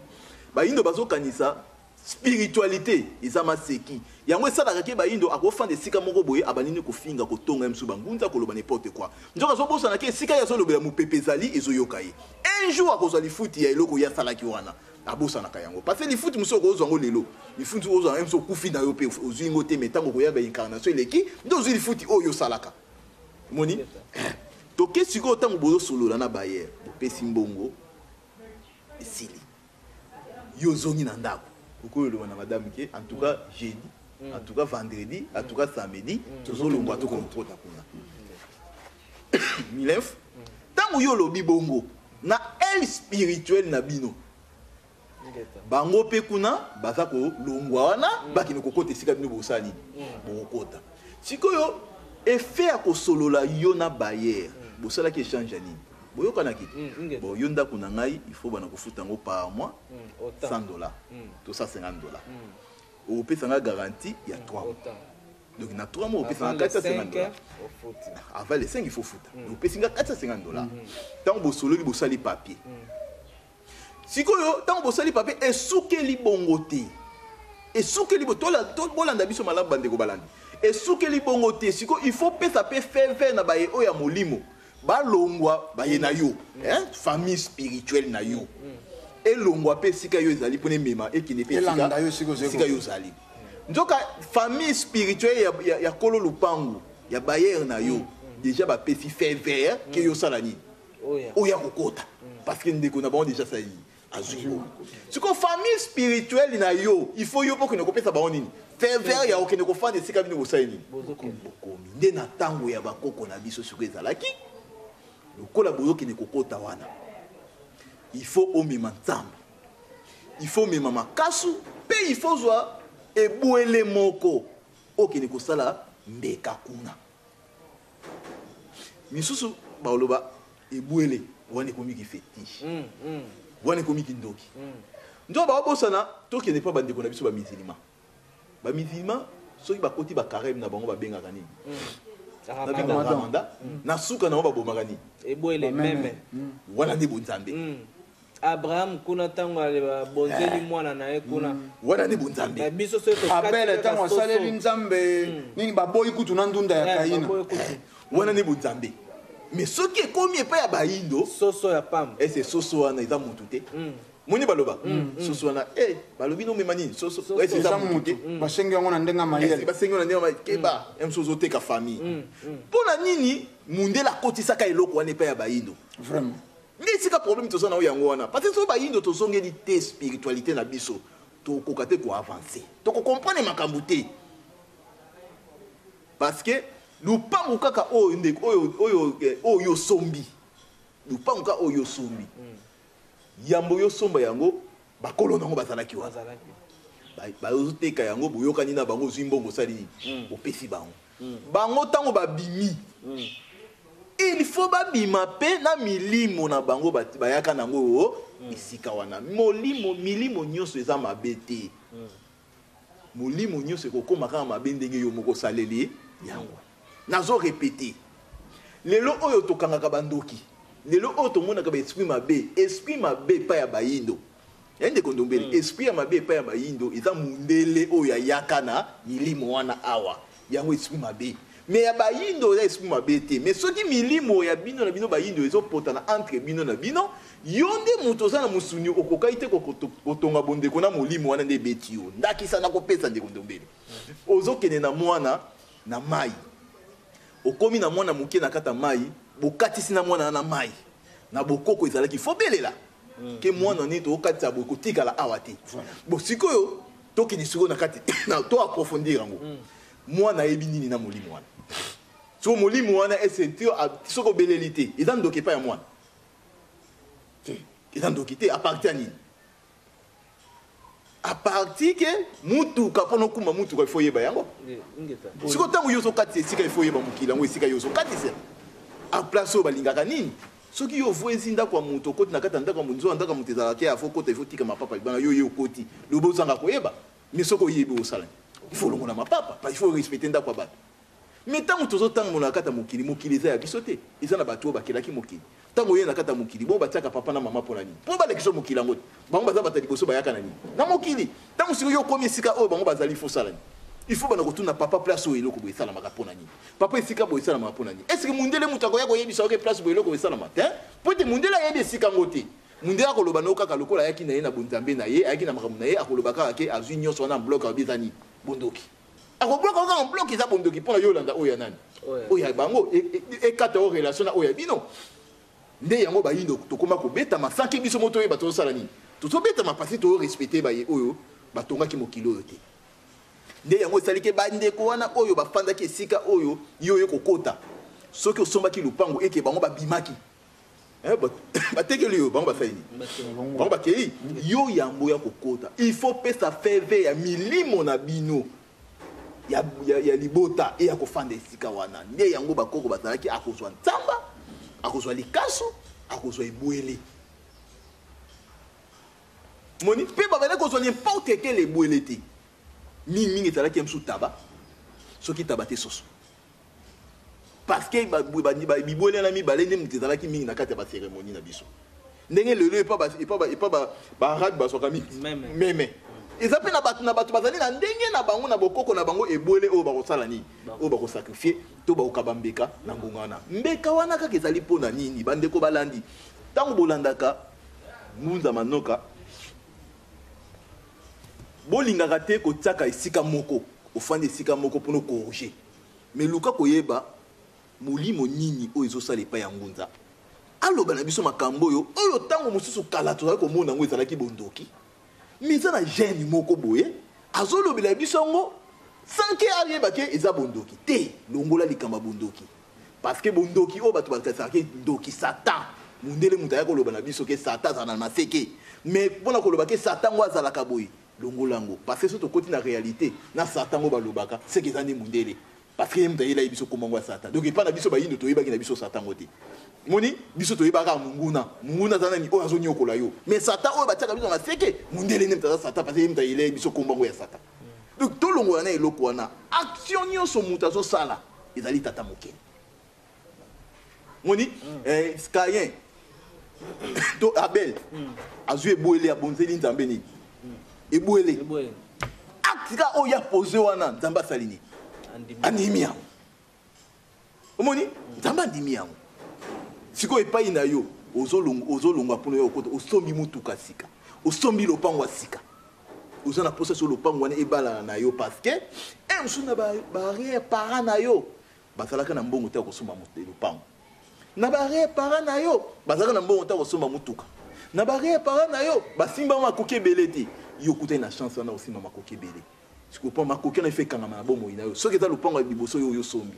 Bayindo bazokanisa spiritualité eza maseki. Yango esalaka ke bayindo akofanda esika moko boye, abandini kofinga, kotonga ye mosusu, bangunza, koloba n'importe quoi. Nzoka azobosana ke esika ye azolobela, mopepe ezali ezoyoka ye. Un jour akozwa lifuti ya eloko ye asalaki wana. Abosanaka yango, parce que lifuti mosusu okozwa yango lelo, lifuti okozwa yango mosusu okufi na yo mpe ozwi yango te. Mais ntango okoya baincarnation eleki, nde ozwi lifuti oyo osalaka. Omoni? Toke sikoyo, ntango bozosolola na bailleur, bopesi mbongo, esili, yo ozongi na ndako, okoki oloba na madame ke en tout cas jeudi, en tout cas vendredi, en tout cas samedi, tozolongwa, tokokota kuna milef. Ntango yo olobi bongo na aile spirituelle na bino, bango mpe kuna baza kolongwa wana, bakende kokota esika bino bosala nini, bokokota. Sikoyo effet ya kosolola yo na bailleur, bosalaki échange ya nini? Boyokanaki te? Ingeta. Bon, yo ndako na ngai, il faut bana kofuta yango par mois Autant. 100 $ to 150 $. Okopesa nga garantie ya 3 mois. Autant. Donc na 3 mois opesa Avant nga le 450 5 dollars. Ofuti. Avant le 5, il faut futa. Opesi nga 450 $. Ntango bosololi, bosali papier. Sikoyo ntango bosali papier, esukeli bongo te. Esukeli bolanda biso malamu, bandeko balandi, esukeli bongo te. Sikoyo il faut pesa mpe feu vert na baye oyo ya molimo, balongwa baye na yo, hein? Famille spirituelle na yo elongwa mpe esika yo ezali mpona emema, ekende mpe Elanda yo esika ozali. Esika yo ozali. Nzoka famille spirituelle ya kolo lupangu, ya bailleur na yo, déjà bapesi feu vert ke yo osala nini? Oya. Oya kokota, parce que ndeko na bango déjà sali, azwi bongo. Sikoyo famille spirituelle na yo, il faut yo mpo okende kopesa bango nini? Feu vert ya okende kofanda esika bino bosali nini? Bozokende. Bokomi. Nde na ntango ya bakoko na biso, sikoyo ezalaki lokola bozokende kokota wana, il faut omema nzambe, il faut omema makasu, mpe il faut zwa ebwele moko okende kosala mbeka kuna. Misusu baloba ebwele wana ekomiki fétiche, wana ekomiki ndoki. Nzoka baobosana, tokende mpa bandeko na biso bamusulman. Bamusulman, soki bakoti bacarême na bango, babengaka nini? Babengaka Ramadan. Ramadan. Na suka na bango babomaka nini? Ebwele. Bameme. Meme. Wana nde bonzambe. Abraham kuna, ntango bonzeli mwana na ye kuna. Wana nde bonzambe. Na biso soki tokati Abele kaka ntango soso. asaleli nzambe nini, baboyi kutu na ndunda ya Kaina. Baboyi kutu. Wana nde bonzambe. Mais soki ekomi epai ya bayindo, soso ya pamba. Ese soso wana eza motu te. Moni baloba soso wana, balobi nomema nini? Soso. Soso. Ese eza Eza motu mutu te. Basengi yango na ndenge ya Ese mayele. basengi wana ndenge keba mosusu ozoteka famille. Mpo na nini mundele akotisaka eloko wana epai ya bayindo? Vraiment. Nde esika problème toza na oyo yango wana, parce que soki bayindo tozongeli te spiritualité na biso, tokoka te koavance, tokokomprendre makambo te, parce que lupangu kaka oyo, ndeko, oyo osombi, lupangu kaka oyo osombi, yambo yosomba yango, bakolo nango bazalaki wana. Bazalaki. Bazoteka yango, boyokani na bango, ozwi mbongo, osali nini? Opesi bango. Bango ntango babimi, il faut babima mpe na milimo na bango bayaka nango oyo esika wana. Molimo, milimo nyonso eza mabe te. Molimo nyonso ekokóma kaka mabe ndenge yo moko osaleli yango. Nazo répéter, lelo oyo tokangaka bandoki, lelo oyo tomonaka baesprit mabe, esprit mabe epai ya bayindo ya ndeko Ndombele, esprit ya mabe epai ya bayindo eza mundele oyo ayaka na milimo wana awa, yango esprit mabe. Mais ya bayindo eza esprit mabe te. Mais soki milimo ya bino na bino bayindo ezopotana entre bino na bino, yo nde moto oza na mosuni, okokai te kotonga bondeko na molimo wana, nde ebeti yo. Ndakisa nakopesa, ndeko Ndombele, ozokende na mwana na mai, okomi na mwana moke na kati ya mai, bokatisi na mwana na mai. Na bokoko ezalaki fo belela ke mwana nini tokokatisa boye, kotikala awa te. Bo sikoyo tokende sikoyo na kati na to approfondir yango. Mwana ayebi nini na molimo wana? So molimo wana ese soki obeleli te, eza ndoki epai ya mwana te, eza ndoki te. À partir ya nini? À partir ke mutuka, mpona okuma mutuka, il faut oyeba yango. Sikoyo ntango yo ozokatisa esika, il faut oyeba mokili yango, esika yo ozokatisa a place oyo balingaka nini. Soki yo ovwezi ndako ya moto, okoti na kati ya ndako ya moto, nzoka ndako ya moto ezalaka ya fo kota, ifo tika mapapa libanga. Yo ye okoti, lobi ozanga koyeba. Mais soki oyebi, osala nini? Il faut olongola mapapa, il faut respecter ndako ya bato. Mais ntango tozotambola na kati ya mokili, mokili eza ya biso te, eza na bato oyo bakelaki mokili. Ntango oye na kati ya mokili, bongo batiaka papa na mama mpona nini? Mpo balekisa mokili yango te. Bango baza bato ya liboso bayaka na nini? Na mokili. Ntango sikoyo yo okomi esika oyo bango bazali, il faut osala nini? Il faut bana kotuna papa: place oyo eloko boye esalamaka mpona nini? Papa, esika boye esalamaka mpona nini? Est-ce mundele moto akoya koyebisa oke place boye eloko esalama te? Mpo ete mundele ayebi esika yango te. Mundele akoloba no kaka lokola ayaki na ye na bonzambe na ye, ayaki na makambo na ye, akoloba kaka ke azwi nyonso wana en bloc, alobi eza nini? Bondoki. Akobloka kaka en bloc, eza bondoki. Mpona yo olanda oyo ya nani? Oyo ya bango, ekata oyo relation na oyo ya bino. Nde yango bayindo tokóma kobetama sanke biso mo toyeba tozosala nini. Tozobetama parce torespecte baye oyo batongaki mokili oyo te. Nde yango esali ke bandeko wana oyo bafandaki esika oyo yo oye kokota, soki osombaki lopango eke bango babimaki, batekeli yo, bango basali nini? Bango bakei. Yo yambo ya kokota, il faut pesa feve ya milimo na bino ya libota e ya kofanda esika wana. Nde yango bakoko bazalaki akozwa ntsamba, akozwa likasu, akozwa ebwele. Moni mpe babandaki kozwa n'importe quel ebwele te. Mingimingi ezalaki ya mosusu taba, soki taba te, soso, parce que bibwele wana mibale nde moto ezalaki mingi na kati ya bacérémonie na biso. Ndenge lelo epa baarabe bazwaka meme, eza mpe na bato na bato bazali na ndenge na bango, na bokoko na bango, ebwele oyo bakosala nini, oyo bakosacrifier to bakokaba mbeka na ngonga wana. Mbeka wana kaka ezali mpo na nini? Bandeko balandi, ntango bolandaka Ngunza Manoka, bolingaka te kotiaka esika moko, ofandi esika moko mpona ocorriger, mais luka koyeba molimo nini oyo ezosala epai ya ngunza aloba na biso makambo oyo. Oyo ntango mosusu kala tozali komona yango ezalaki bondoki, mais eza na gene moko boye azolobela biso yango sans ke ayeba ke eza bondoki te. Longola likambo ya bondoki, parce que bondoki oyo bato bakanisaka ndoki Satan, mundele moto aya koloba na biso ke Satan azala na maseke. Mais mpona koloba ke Satan ngo azalaka boye, longola yango, parce que so tokoti na réalité na Satan ngo balobaka seke eza nde mundele, parce que ye moto ayelaki biso kombo ya Satan. Donc epai na biso bayindo, toyebaki na biso Satan ngo te. Moni biso toyebaka monguna. Monguna aza nani? Oyo azonyokola yo. Mais Satan oyo batiaka biso na maseke, mundele nde moto aza Satan, parce que ye moto ayelaki biso kombo yango ya Satan. Donc tolongola na eloko wana. Action nyonso moto azosala ezali tata mokeli. Moni Caïn to Abel azwi ebwele, abonzeli Nzambe nini? Ebwele. Acte kaka oyo ya pose wana, Nzambe asali nini? Andimi yango. Omoni, Nzambe andimi yango. Sikoyo epai na yo ozolongwa mpona yo okota, osombi motuka sika, osombi lopango ya sika, oza na posa so lopango wana ebalana na yo, parce que e mosusu na baarrière parent na yo bazalaka na mbongo te ya kosomba lopango, na baarrière parent na yo bazalaka na mbongo te ya kosomba motuka, na baarrière parent na yo basimba makoki ebele te. Yo okutani na chance wana, osimba makoki ebele. Sikoyo mpo makoki wana efe ekangama na bomoi na yo, soki eza lopango ya liboso oyo osombi,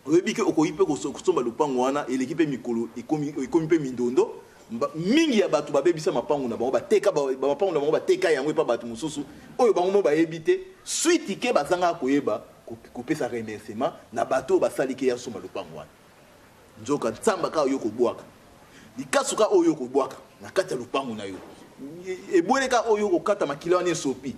oyebi ke okoki mpe kosomba lopango wana eleki mpe mikolo, ekomi mpe mindondo mingi ya bato babebisa mapango na bango, bateka mapango na bango, bateka yango epa bato mosusu oyo bango mo bayebi te. Suite ke bazangaka koyeba kopesa remerciement na bato oyo basali ke ya somba lopango wana. Nzoka ntsamba kaka oyo kobwaka, likasu kaka oyo kobwaka na kati ya lopango na yo, ebwele kaka oyo kokata, makila wana esopi.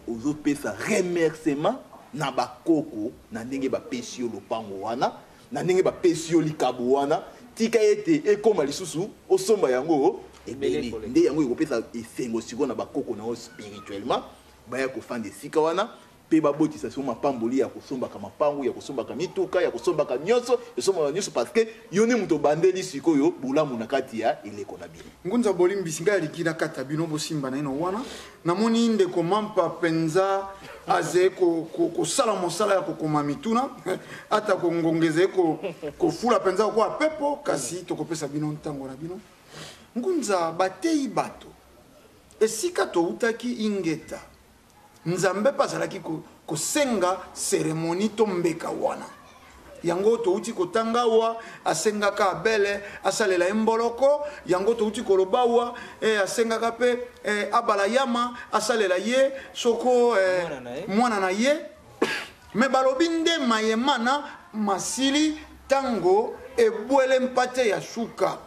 Ozopesa remerciement na bakoko na ndenge bapesi yo lopango wana, na ndenge bapesi yo likabo wana. Tika ete ekóma lisusu osomba yango ebele. Nde yango ekopesa esengo sikoyo na bakoko na yo spirituellement, baya kofanda esika wana mpe babotisa siko mapamboli ya kosombaka mapangu, ya kosombaka mituka, ya kosombaka nyonso, esombaka nyonso, parce que yo nde moto obandeli sikoyo bolamu na kati ya eleko na bino. Ngunza, bolimbisi ngai, aliki na kati ya bino, bosimba na ino wana. Namoni ndeko Mampa mpenza aze kosala mosala ya kokoma mituna, ata kongonga ezali kofula mpenza kokoa pepo, kasi tokopesa bino ntango na bino. Ngunza, bateyi bato esika toutaki, ingeta. Nzambe mpe azalaki kosenga cérémonie to mbeka wana. Yango touti kotanga awa, asengaka Abele asalela ye mboloko. Yango touti koloba awa, asengaka mpe Abalayama asalela ye soko mwana na ye. Me balobi nde mayemana masili ntango ebwele mpate ya suka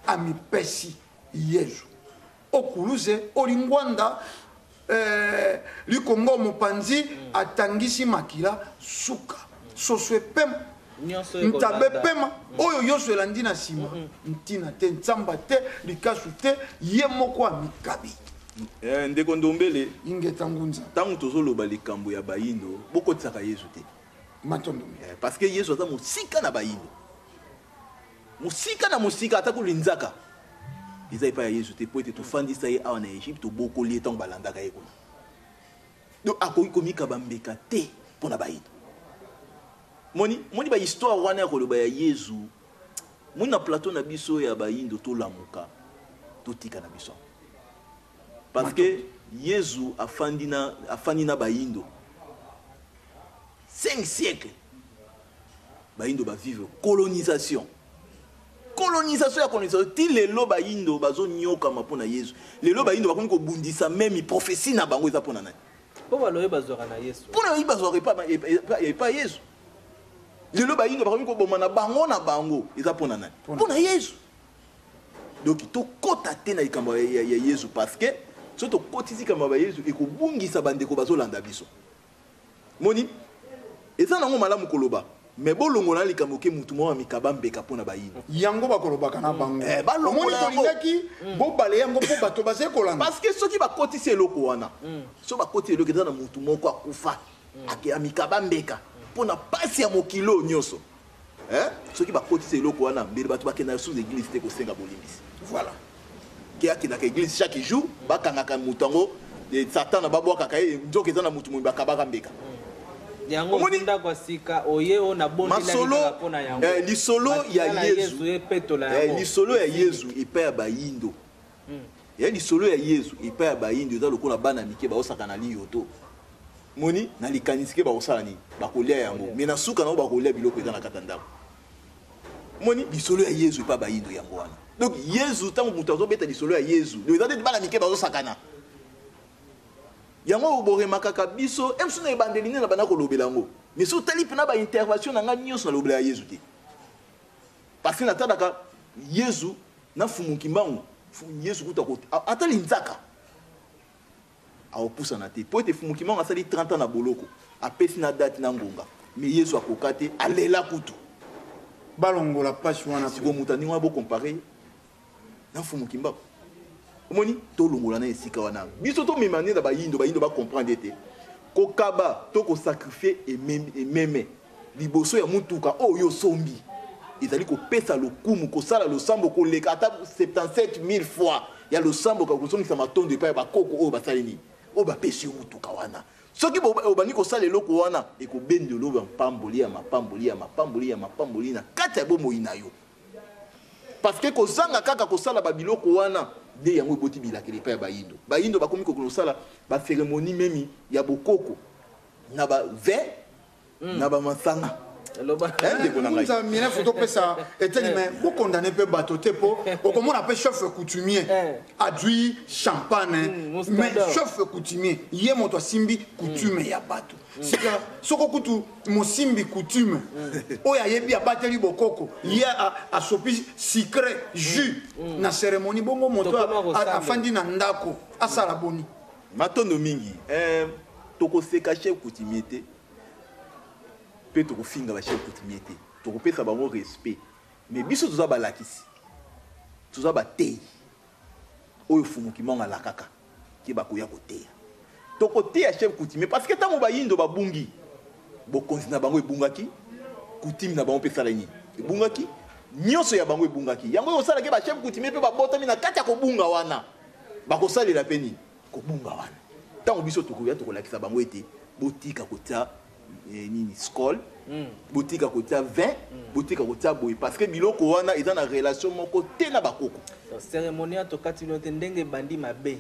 amipesi Yezu okuluze olingwanda, likongo mopanzi, atangisi makila suka, soso epema, ntabe epema, oyo nyonso elandi na nsima ntina te, ntsamba te, likasu te, ye moko amikabi. Ndeko Ndombele. Ingeta, ngunza. Ntango tozoloba likambo ya bayindo, bokotisaka Yezu te. Matondo. Parce que Yezu aza mosika na bayindo, mosika na mosika. Ata kolinzaka eza epai ya Yezu te, mpo ete tofandisa ye awa na Egypte, tobokoli ye. Ntango balandaka ye kuna, donc akoki komikaba mbeka te mpo na bayindo. Moni, moni bahistoire wana ya koloba ya Yezu, moni na plateau na biso ya bayindo, tolamuka, totika na biso, parce que Yezu afandi na bayindo 5 siècle. Bayindo bavivre colonisation, colonisation ya colonisation ti lelo. Bayindo bazonyokama mpo na Yezu. Lelo bayindo bakomi kobundisa même prophétie na bango. Eza mpo na nani? Mpo baloye bazwaka na Yesu. Mpo na bazwaka epa Yesu. Lelo bayindo bakomi koboma na bango na bango. Eza mpo na nani? Mpo na Yesu. Donc tokɔta te na likambo ya Yesu, parce que so tokɔtisi likambo ya Yesu, ekobungisa bandeko bazolanda biso. Moni, eza nango malamu koloba, me bolongola na likambo ke mutu moko amikaba mbeka mpo na bayindo. Yango bakolobaka na bango. Balongola Omoni, yango. tolingaki bobale yango mpo bato bazali kolanda. Parce que soki bakotisi eloko wana, soki bakotisi eloko eza na mutu moko akufa, ake amikaba mbeka mpo na pasi ya mokili oyo nyonso. Eh? Soki bakotisi eloko wana, mbele bato bakendaka sous église te kosenga bolimbisi. Voilà. Ke akendaka église chaque jour, bakangaka moto yango, Satana babwakaka ye, nzoka eza na motu moyi bakabaka mbeka. Yango ndako ya sika oye oyo nabondelaki Masolo kaka mpo na yango. Lisolo ya Makila na Yesu epetola yango. Lisolo ya Yesu epai ya bayindo, ya lisolo ya Yesu epai ya bayindo eza lokola bana mike baosaka na liyoto. Moni, na likanisi ke bakosala nini? Bakolia yango, me na suka nango bakolia biloko eza na kati ya ndako. Moni, lisolo ya Yesu epai ya bayindo yango wana. Donc Yesu, ntango moto azobeta lisolo ya Yesu, donc eza neti bana mike bazosakana. Yango boremakaka biso mosu na ebandeli nde na banda kolobela yango, mais so otali mpena baintervention na ngai nyonso, nalobela ya Yesu te, parce que natalaka Yesu na Fumu Kimbangu. Yesu kuta ata linzaka akopusana te, mpo ete Fumu Kimbangu asali 30 ans na boloko, apesi na date na ngonga, mais Yesu akoka te, alela kutu. Balongola pasi wana. Sikoyo moto andingi wana bocomparer na Fumu Kimbangu? Omoni, tolongola na esika wana. Biso tomema nde na bayindo, bayindo bacomprendre ete kokaba to kosacrifier ememe liboso ya mutuka oyo osombi ezali kopesa lokumu, kosala losambo koleka ata 77 000 fois ya losambo, ka kozongisa matondo epai ya bakoko oyo basali nini, oyo bapesi yo mutuka wana. Soki obandi kosala eloko wana, ekobendela oyo mapamboli ya mapamboli ya mapamboli ya mapamboli na kati ya bomoi na yo, parce que kozanga kaka kosala babiloko wana nde yango eboti bilakeli epai ya bayindo. Bayindo bakomi kokende kosala bacérémonie même ya bokoko na bavin, na bamasanga. Loba. Ndeko na ngai. Nzambe, fo topesa eteni, me bokondane mpe bato te, mpo okomona mpe chef coutumier adui champagne. Muscador. Mais chef coutumier, ye moto asimbi coutume ya bato. Sika soko kutu mosimbi coutume oyo ayebi abateli bokoko, ye asopi sucré jus na cérémonie bongo, moto Tokoma kosambela. afandi na ndako asala boni? Matondo mingi. Tokoseka chef coutumier te mpe tokofinga ba chef coutumier te, tokopesa bango respect, mais biso toza balakisi, toza bateyi oyo Fumu Kimbangu alakaka ke bakoya koteya. Tokoteya chef coutumier parce que ntango bayindo babungi, bokonzi na bango ebungaki, coutume na bango mpe esala nini? Ebungaki, nyonso ya bango ebungaki. Yango ekosalaki ba chef coutumier mpe babotami na kati ya kobunga wana, bakosalela mpe nini? Kobunga wana. Ntango biso tokoya tokolakisa bango ete botika kotia nini skol, botika kotia vin, botika kotia boye, parce que biloko wana eza na relation moko te na bakoko. Cérémonie ya tokati bino te ndenge ebandi mabe,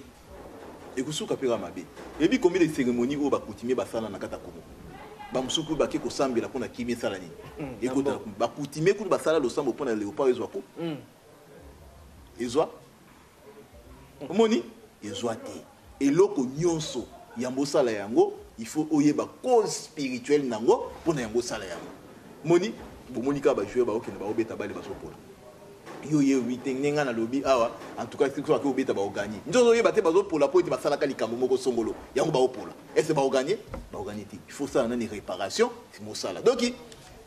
ekosuka mpe kaka mabe. Eyebi combien de cérémonie oyo bacoutumier basala na kati ya Congo? Bamosusu kutu bake kosambela mpona kimia esala nini, ekota. Bacoutumier kutu basala losambo mpona léopard ezwa ko ezwa, omoni ezwa te. Eloko nyonso yambo osala yango, il faut oyeba cause spirituelle nango mpona yango osala yango. Moni bomoni kaka bajoueur baokende baobeta bale, bazopola. Yo yebi te ndenge ngai nalobi awa. En tout cas, soki bake obeta, baoganye. Nde ozoyeba te, bazopola po ete basalaka likambo moko songolo, yango baopola. Ese baoganye, baoganye te. Il faut osala nani réparation mosala. Donc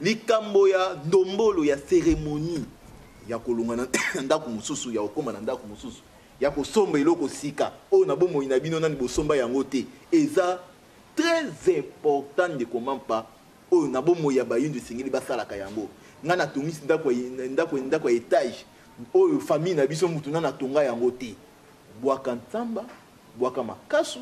likambo ya ndombolo, ya cérémonie ya kolonga na ndako mosusu, ya kokóma na ndako mosusu, ya kosomba eloko sika oyo na bomoi na bino nani bosomba yango te, eza très important, ndeko Mampa. Oyo na bomoi ya bayindo esengeli basalaka yango. Ngai natongisi ndako ya étage oyo famille na biso, mutu nani atonga yango te. Bwaka ntsamba, bwaka makasu,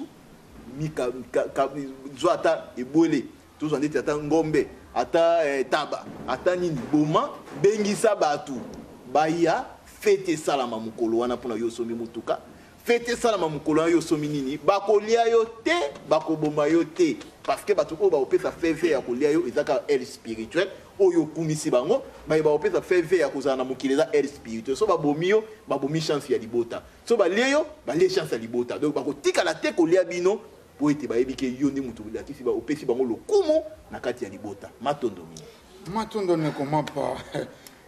mika, ka, zwa ata ebwele, tozwa ndeti ata ngombe, ata taba, ata nini, boma, bengisa bato baya, fête esalama mokolo wana mpona yo osombi motuka. Fête esalama mokolo wana yo osombi nini. Bakolia yo te, bakoboma yo te, parce que bato oyo bakopesa feve ya kolia yo eza kaka aile spirituelle oyo okumisi bango. Baye bakopesa feve ya kozala na mokili eza aile spirituelle. So babomi yo, babomi chance ya libota. So balie yo, balie chance ya libota. Donc bakotikala te kolia bino po ete bayebi ke yo nde moto olakisi, opesi bango lokumu na kati ya libota. Matondo mingi. Matondo, ndeko Mapa.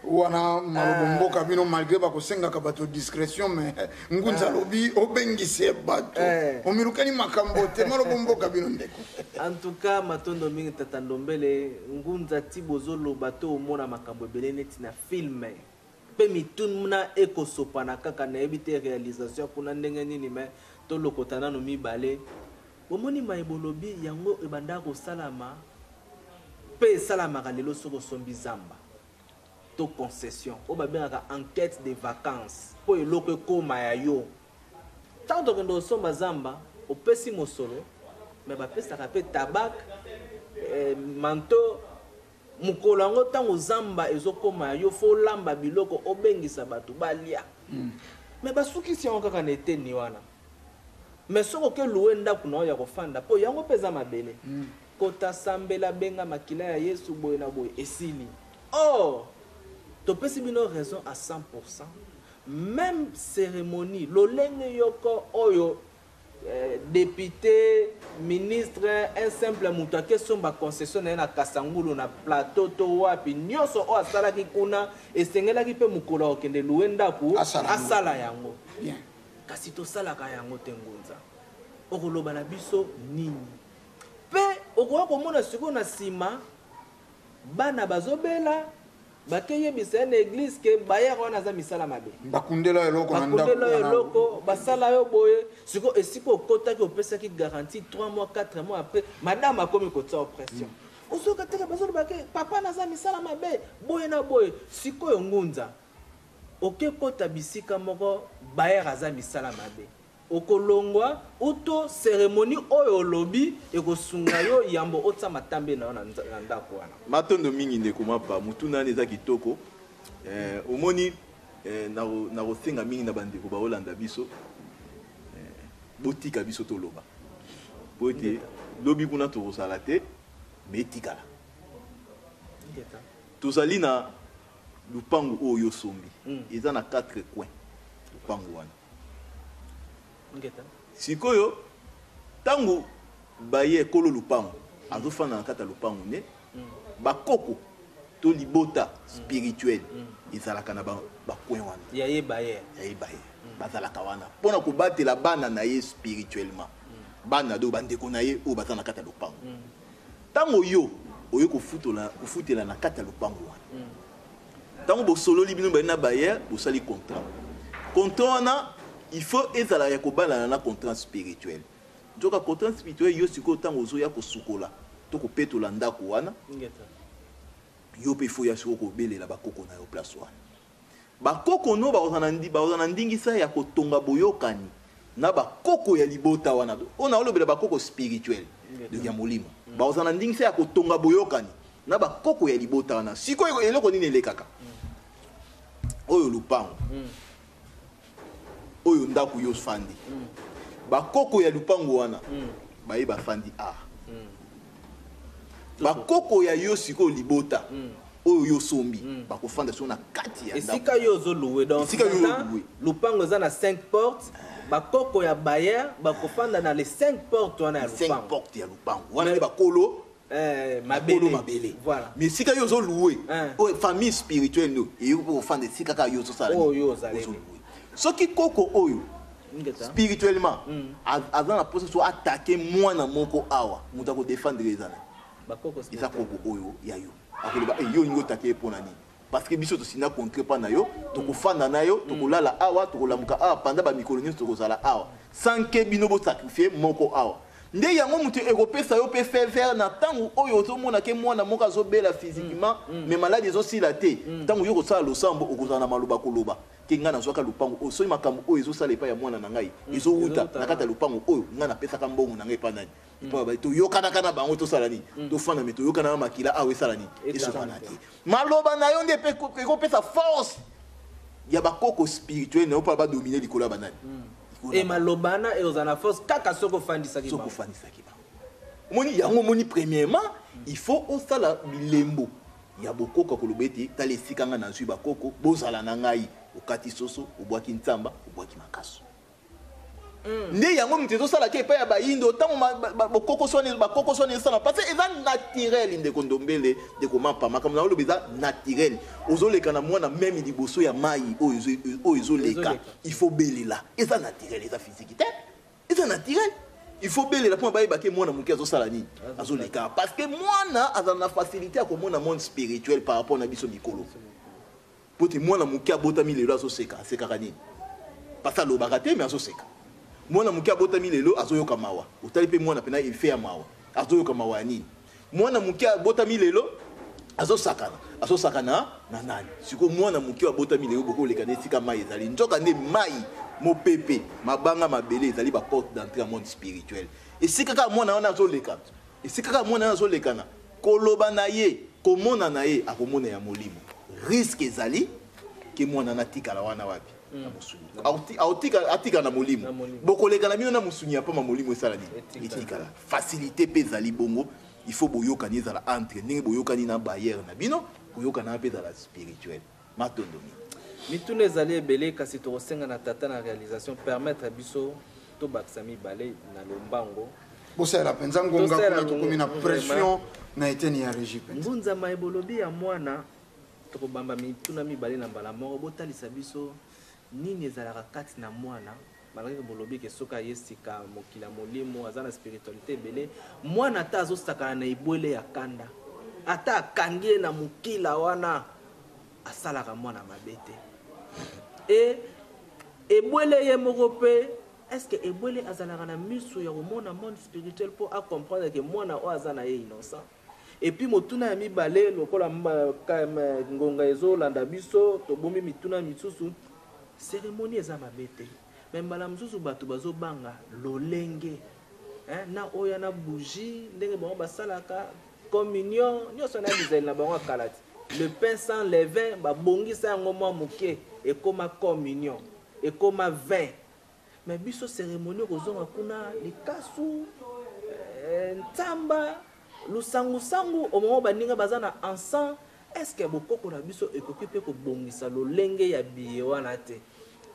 Wana malobo mboka bino, malgré bakosengaka bato discrétion, mais ngunza alobi obengisi bato, omilukani makambo te. Malobo mboka bino, ndeko. En tout cas, matondo mingi, tata Ndombele. Ngunza, ti bozoloba to omona makambo ebele neti na film mpe mituna ekosopana kaka. Nayebi te réalisation kuna ndenge nini, mais tolokota nano mibale. Bomoni maye bolobi yango ebandaka kosalama mpe esalamaka lelo. Soki osombi zamba to concession, oyo babengaka enquête de vacances, mpo eloko ekóma ya yo, ntango tokende kosomba zamba, opesi mosolo, mais bapesaka mpe tabak, manteau. Mokolo yango, ntango zamba ezokóma ya yo, fo olamba biloko, obengisa bato balia. Mais basukisi yango kaka na eteni wana. Mais soki oke louer ndako na yo ya kofanda, mpo yango mpe eza mabele, kota, sambela, benga makila ya Yesu, boye na boye, esili. Or topesi bino raison à 100. Même cérémonie lolenge yoko oyo, député, ministre, un simple moto akesomba concession na ye na Kasangulu, na Plateau to wapi, nyonso oyo asalaki kuna esengelaki mpe mokolo akokende louer ndako asala yango. Kasi tosalaka yango te. Ngunza, okoloba na biso nini? Mpe okoka komona sikoyo na nsima bana bazobela, bakeyebisa ye na église ke bayaka wana aza misala mabe. Bakundela eloko na ndako. Bakundela eloko, basala yo boye. Sikoyo esika okotaki, opesaki garantie 3 mois, 4 mois après, madame akomi kotia pression. Ozoka teke bazoloba ke papa naza misala mabe, boye na boye. Sikoyo ngunza, oke kota bisika moko, bayere aza misala mabe, okolongwa uto cérémonie oyo olobi ekosunga yo yambo otia matambe na yo na ndako wana. Matondo mingi, ndeko Mapa. Motuna wana eza kitoko. Omoni, nakosenga mingi na bandeko baolanda biso, botika biso toloba, po ete lobi kuna tokozala te, mais etikala. Tozali na lupangu oyo osombi, eza na 4 coin lupangu wana. Sikoyo ntango baye ekolo lupangu, azofanda na kati ya lupangu nde bakoko to libota spirituel ezalaka na bacoin wana. Ya ye baye. Ya ye baye, bazalaka wana mpona kobatela bana na ye spirituellement. Bana do bandeko na ye oyo baza na kati ya lopango. Ntango yo oye kofutela na kati ya lopango wana, ntango bosololi bino bali na bailleur, bosali contrat. Contrat wana, il faut ezala ya kobalana na contrat spirituel. Nzoka contrat spirituel, yo sikoyo ntango ozoya kosukola to kopetola ndako wana, yo mpe faut ya sikoyo kobelela bakoko na yo place wana. Bakoko no bakozala na ndingisa ya kotonga boyokani na bakoko ya libota wana oyo naolobela, bakoko spirituel, donc ya molimo. Bakozala na ndingisa ya kotonga boyokani na bakoko ya libota wana. Sikoyo eloko nini elekaka? Oyo lupango, oyo ndako yo fandi, bakoko ya lupango wana baye bafandi a bakoko ya yo sikoyo libota oyo yo sombi, bakofanda sikoyo na kati ya ndako. Esika yo ozoluwe, donc Esika yo ozoluwe. Lupango eza na 5 portes, bakoko ya bailleur bakofanda na les 5 portes wana ya 5 lupango. Porte ya lupango wana nde bakolo mabele. Bakolo mabele. Voilà. Mais esika yo ozoluwe, Hein. oyo famille spirituelle no eyoki mpo kofanda esika kaka yo ozosala Oyo nini? yo ozaleli. Ozoluwe. Soki koko oyo Ngeta. spirituellement aza na mposa so atake mwana moko awa, moto akodefendre eza na Bakoko eza spirituel. koko oyo ya yo. Akoloba: "Eh, yo olingi otake ye mpo na nini? Parce que biso tosina contrat mpa na yo, tokofanda na yo, tokolala awa, tokolamuka awa pendant bamikolo nyonso tokozala awa, sans que bino bosacrifie moko awa." Nde yango moto ekopesa yo mpe feu vert na ntango oyo ozomona ke mwana moko azobela physiquement, mais maladi ezosila te. Ntango yo kosala losambo, okozala na maloba koloba ke ngai nazwaka lupango oyo, soki makambo oyo ezosala epai ya mwana na ngai ezowuta ezowuta na kati ya lupango oyo ngai napesaka mbongo na ngai epai nani, epai toyokanaka na bango, tosala nini, tofanda, me toyokana na makila awa esala nini? Esopana. Esopana te. Maloba na yo nde mpe ekopesa force ya bakoko spirituel na yo mpo badomine likolo ya banani? Likolo E na maloba wana ekozala na force kaka soki ofandisaki soki bango. Ofandisaki bango. Omoni yango, omoni, premièrement il faut osala bilembo ya bokoko, koloba ete tala esika ngai nazwi, bakoko bozala na ngai. Okati soso, obwaki ntsamba, obwaki makaso. Nde yango moto ezosalaka epai ya bayindo ntango bokoko soni esala, parce que eza naturel. Ndeko Ndombele, ndeko Mapa, makambo na oloba eza naturel. Ozoleka na mwana meme liboso ya mai oyo ezoleka, Ezoleka. il faut belela. Eza naturel, eza physique te, eza naturel. Il faut belela mpona bayeba ke mwana moke azosala nini, azoleka, parce que mwana azala na facilité ya komona monde spirituel par rapport na biso mikolo. Po te mwana moke abotami lelo azoseka, asekaka nini? Parce alobaka te, mais azoseka. Mwana moke abotami lelo azoyoka mawa, otali mpe mwana mpena efe ya mawa, azoyoka mawa ya nini? Mwana moke abotami lelo azosakana, azosakana na nani? Sikoyo mwana moke oyo abotami lelo, bokoleka na esika mai ezali, nzoka nde mai, mopepe, mabanga, mabele ezali baporte d'entrée ya monde spirituel. Esika kaka mwana wana azoleka, esika kaka mwana wana azolekana, koloba na ye, komona na ye, akomona ya molimo. Risque ezali ke mwana wana atikala wana wapi? Na mosuni. Atikala na molimo. Na molimo. Bokoleka na bino na mosuni ya pamba, molimo esala nini? Etikala. Etikala. Facilité mpe ezali bongo. Il faut boyokani ezala entre ndenge boyokani na bailleur na bino, koyokana mpe ezala spirituel. Matondo mingi. Mituna ezali ebele, kasi tokosenga na tata na réalisation permettre biso tobakisa mibale na lombango. Bosalela mpenza ngonga. Tosalela kuna tokomi na ngonga, pression na eteni ya régie mpenza. Ngunzama ebolobi ya mwana, tokobamba mituna mibale na mbala moko. Botalisa biso nini ezalaka kati na mwana, malgré bolobi ke soki aye sika mokili ya molimo, aza na spiritualité ebele. Mwana ata azosakana na ebwele ya kanda, ata akangi ye na mokila wana, asalaka mwana mabe te. E ebwele ye moko mpe, est ce que ebwele azalaka na miso ya komona monde spirituel mpo acomprendre ke mwana oyo aza na ye innocent? Et puis motuna ya mibale, lokola ngonga ezolanda biso, tobombi mituna misusu. Cérémonie eza mabe te, me mbala mosusu bato bazobanga lolenge, hein, na oyo na bougie, ndenge bango basalaka communion nyonso na bizali na bango ya kala ti le pain sans levain, babongisa yango mwa moke, ekóma communion, ekóma vin. Mais biso cérémonie okozonga kuna likasu, ntsamba, lusangusangu, omongo baninga baza na encens. Est ce que bokoko na biso ekoki mpe kobongisa lolenge ya biye wana te?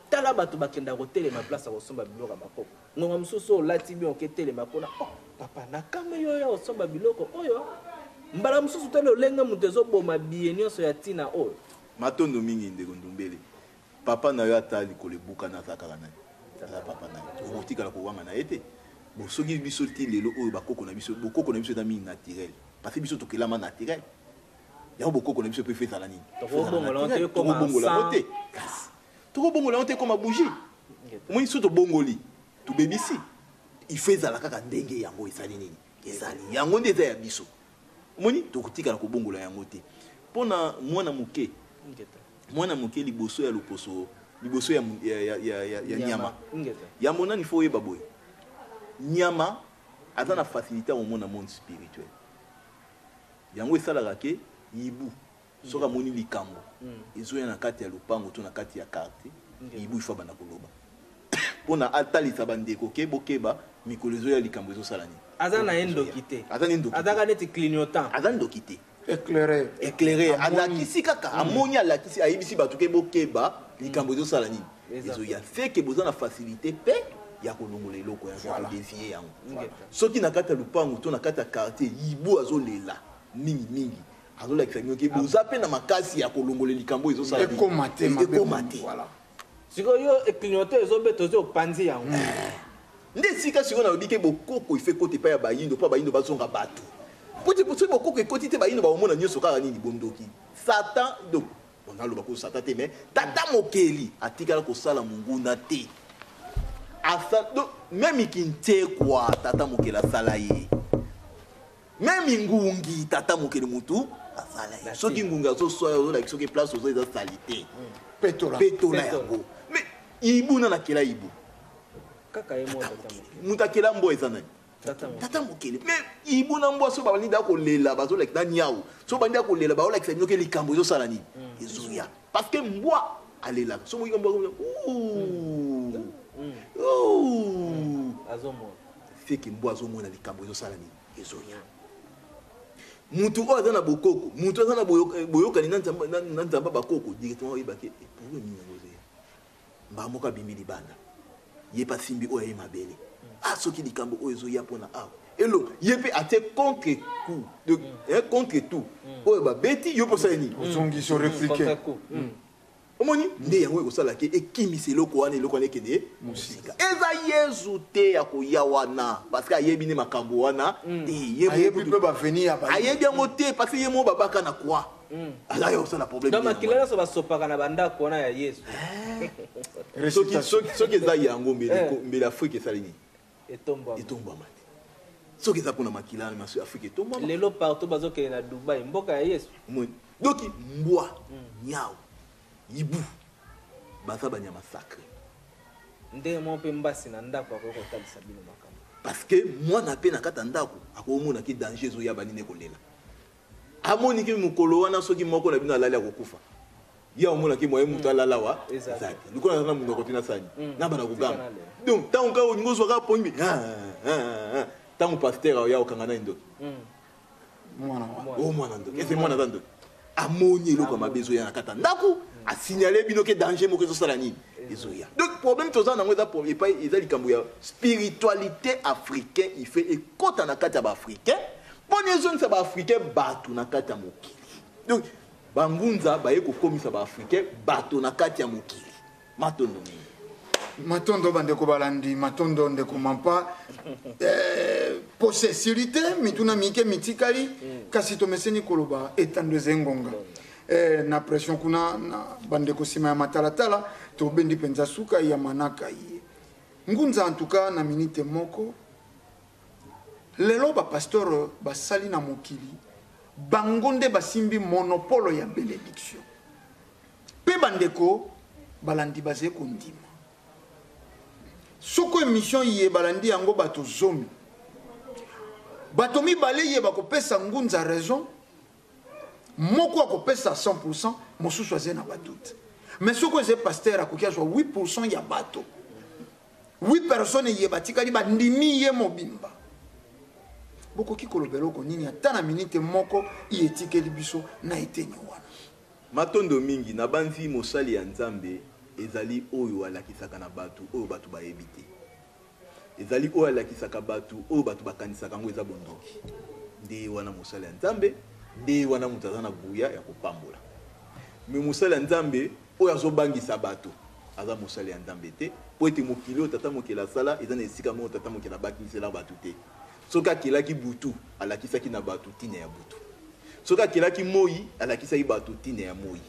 Tala bato bakenda kotelema place ya kosomba biloko ya bakoko. Ngonga mosusu olati bien, oketelema kuna: "Oh papa, nakamwe yo ya kosomba biloko oyo." Mbala mosusu te lolenge moto ezoboma biye nyonso ya ntina oyo. Matondo mingi, ndeko Ndumbele. Papa na yo, ata likolo ebukana, aza kaka nani? Aza papa na yo. Okotikala kowanga na ye te. Bon, soki biso ti lelo oyo bakoko na biso, bokoko na biso eza mingi naturel, parce que biso tokelama naturel. Yango bokoko na biso mpe ezala nini? Tokobongola yango te, ekoma Tokobongola yango te. Kasi tokobongola yango te, ekoma bougie. Omoni, so tobongoli, tobebisi. Il faut ezala kaka ndenge yango esali nini, ezali yango nde eza ya biso. Omoni, tokotikala kobongola yango te. Mpona mwana moke, mwana moke liboso ya loposo, liboso ya nyama. Yambo nani, faut oyeba boye: nyama aza na facilité ya komona monde spirituel. Yango esalaka ke yibu, soki amoni likambo ezoya na kati ya lopango to na kati ya quartier, yibu ifo abanda koloba mpona atalisa bandeko ke bokeba, mikolo ezoya likambo ezosala nini. Aza na ye ndoki te. Aza ne ndoki te. Azaka neti clignotant. Aza ndoki te. Éclairé. Éclairé, alakisi kaka, amoni, alakisi, ayebisi bato ke bokeba, likambo ezosala nini, ezoya. Feke boza na facilité mpe ya kolongola eloko ya kodévier yango. Soki na kati ya lupango to na kati ya quartier yibu azolela mingimingi, azolakisa bino ke boza mpe na makasi ya kolongola likambo ezosala nini. Ekoma te mabe. Ekoma te. Voilà. Sikoyo yo clignotant ezobeta, ozi opanzi yango. Nde esika sikoyo nalobi ke bokoko ife ekota epai ya bayindo mpo bayindo bazonga bato, po te soki bokoko ekoti te, bayindo bakomona nyonso kaka nini? Bondoki, Satan. Donc bon, naloba ko Satan te, mais tata mokeli atikala kosala monguna te. Donc même kintekwa, tata mokeli asala ye. Même ngungi, tata mokeli mutu asala ye. Soki ngungi azoswaya, ozolaki soki place ozo eza sali te, petola. Petola. Petola. Yango, mais ibu nana akela ibu? Kaka ye moko, tata mokili. Moto akela mbwa eza nani? Tata mokili. Tata mokili. Mais ibu na mbwa, so babandi da kolela, bazolakisa na niau. So bandi ya kolela, baolakisa bino ke likambo ezosala nini, ezoya. Parce que mbwa alelaka, so moki mbwa ouh, ouh, azomona. Feke mbwa azomona likambo ezosala nini, ezoya. Mutu oyo aza na bokoko, mutu aza na boyokani na Nzambe, na Nzambe ya bakoko, directement oyebake problème nini yango ezoya. Mbaa moko abimi libanda, ye mpe asimbi oyo aye mabele. Ah, soki likambo oyo ezoya mpona awa elo, ye mpe atie contre coup de, contre tout oyo babeti yo mpo osala nini? Ozongisi, orépliquer. Contre coup. Omoni nde yango ekosala ke ekimisa eloko wana, eloko wana ekende mosika. Eza Yezu te ya koya wana, parce que ayebi nde makambo wana te. Ye moko Ayebi mpe baveni ya bayindo. Ayebi yango te, parce que ye moko babaka na croix, aza ya kosala problème Donc te yango makila wana. nyonso basopaka na bandako wana ya Yesu. Soki soki eza yango, mbele mbele Afrique esali nini? Etombwama. Etombwama te. Soki eza mpona makila wana, Afrique etombwama. Lelo partout bazokende na Dubai, mboka ya Yesu. Omoni, donc mbwa, nyau, yibu baza banyama sacré. Ndenge moko mpe mbasi na ndako akoki kotalisa bino makambo. Parce que mwana mpe na kati ya ndako akomonaki danger ezoya, banini ekolela, amoniki mokolo wana soki moko na bino alali, akokufa. Ye amonaki moye moto alala wa Eza eza te. Lokola naza na monoko te, nasani na bana Tika koganga. na lela. Donc ntango kaka olingi ozwa kaka pongi, ntango pasteur aoya okanga nani ndoki? Mwana wana. O mwana ndoki ese mwana aza ndoki, amoni eloko ya mabe ezoya na kati ya ndako, asignale bino ke danger moko ezosala nini, ezoya. Donc problème toza nango eza epai eza likambo ya spiritualité africain. Ife ekɔta na kati ya baafricain mpona ezongisa baafricain bato na kati ya mokili. Donc bangunza baye kokomisa baafricain bato na kati ya mokili. Matondo mingi. Matondo bandeko balandi, matondo ndeko Mampa. Posa esili te, mituna mike mitikali, kasi tomeseni koloba etando eza ngonga. Na pression kuna na bandeko nsima ya matalatala, tobendi mpenza suka ya manaka ye. Ngunza, en tout cas na minite moko, lelo bapasteur basali na mokili, bango nde basimbi monopole ya bénédiction, mpe bandeko balandi bazali kondima. Soko émission ye balandi yango bato 10, bato mibale ye bakopesa ngunza raison, moko akopesa 100, mosusu aza na badoute. Mais soko eza pasteur, akoki azwa 8 ya bato, 8 personnes ye batikali bandimi ye mobimba. Bokoki koloba eloko nini ata na minite moko i etikeli biso na eteni wana? Matondo mingi. Na banzi mosali ya Nzambe ezali oyo alakisaka na bato oyo bato bayebi te, ezali oyo alakisaka bato oyo bato bakanisaka yango eza bondoki. Nde wana mosali ya Nzambe, nde wana moto aza na guya ya kopambola. Me mosali ya Nzambe oyo azobangisa bato aza mosali ya Nzambe te, po Mpo ete mokili oyo Tata Mokeli asala eza na esika moko Tata Mokeli abakinisela bato te. Soki akelaki butu, alakisaki na bato ntina ya butu. Soki akelaki moi, alakisaki bato ntina ya moi.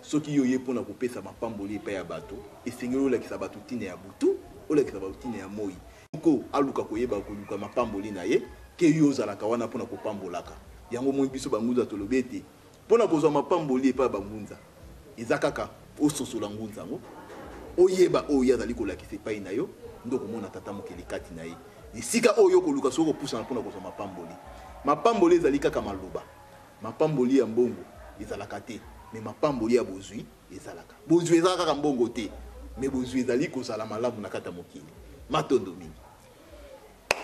Soki yo oye mpo na kopesa mapamboli epai ya bato, esengeli olakisa bato ntina ya butu, olakisa bato ntina ya moi. Moko aluka koyeba koluka mapamboli na ye ke yo ozalaka wana mpo na kopambolaka. Yango omoni biso bangunza tolobi ete mpo na kozwa mapamboli epai ya bangunza, eza kaka ososola ngunza yango, oyeba oyo ye azali kolakisa epai na yo, nde okomona Tata Mokeli kati na ye. Esika oyo okoluka soki okopusana mpo na kozwa mapamboli. Mapamboli ezali kaka maloba. Mapamboli ya mbongo ezalaka te, mais mapamboli ya bozwi ezalaka. Bozwi eza kaka mbongo te, mais bozwi ezali kozala malamu na kati ya mokili. Matondo mingi.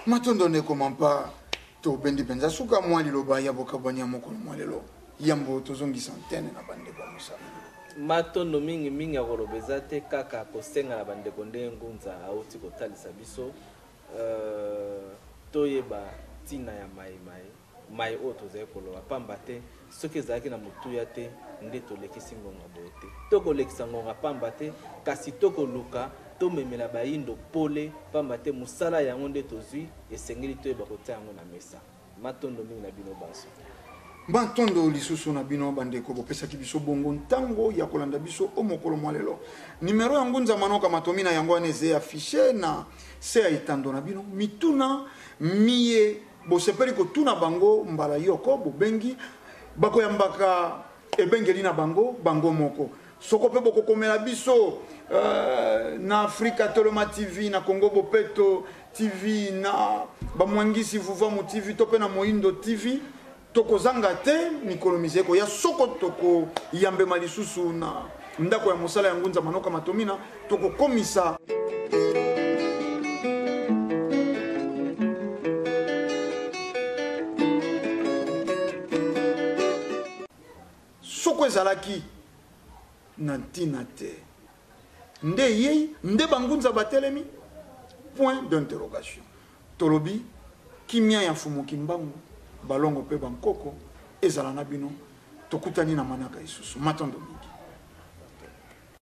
Matondo ndeko Mampa, tobendi mpenza suka mwa liloba ya bokabwani ya mokolo mwa lelo yambo tozongisa antenne na bandeko ya mosala. Matondo mingi mingi ya koloba eza te, kaka kosenga na bandeko ndenge Ngunza auti kotalisa biso, toyeba ntina ya maye maye maye oyo tozali koloba, pamba te soki ezalaki na motuya te nde tolekisi ngonga boye te. Tokolekisa ngonga pamba te, kasi tokoluka tomemela bayindo pole, pamba te mosala yango nde tozwi, esengeli toyeba kotia yango na mesa. Matondo mingi na bino banso. Matondo lisusu na bino bandeko bopesaki biso bongo ntango ya kolanda biso o mokolo mwa lelo. Numero ya Ngunza Manoka Matomina yango wana eze affiche na se ya etando na bino. Mituna miye bosepeli kotuna bango mbala yoko bobengi, bakoyambaka ebengeli na bango bango moko. Soko pe bokokomela biso na Afrika Toloma TV, na Congo Bopeto TV, na Bamwangisi Vuvamu TV to pe na Moindo TV, tokozanga te mikolo mizali koya soko tokoyambema lisusu na ndako ya mosala ya Ngunza Manoka Matomina, tokokomisa soko ezalaki na ntina te nde eyei nde bangunza batelemi point d'interrogation. Tolobi kimia ya Mfumu Kimbangu, balongo pe bankoko ezala na bino. Tokutani na manaka isusu. Matondo mingi.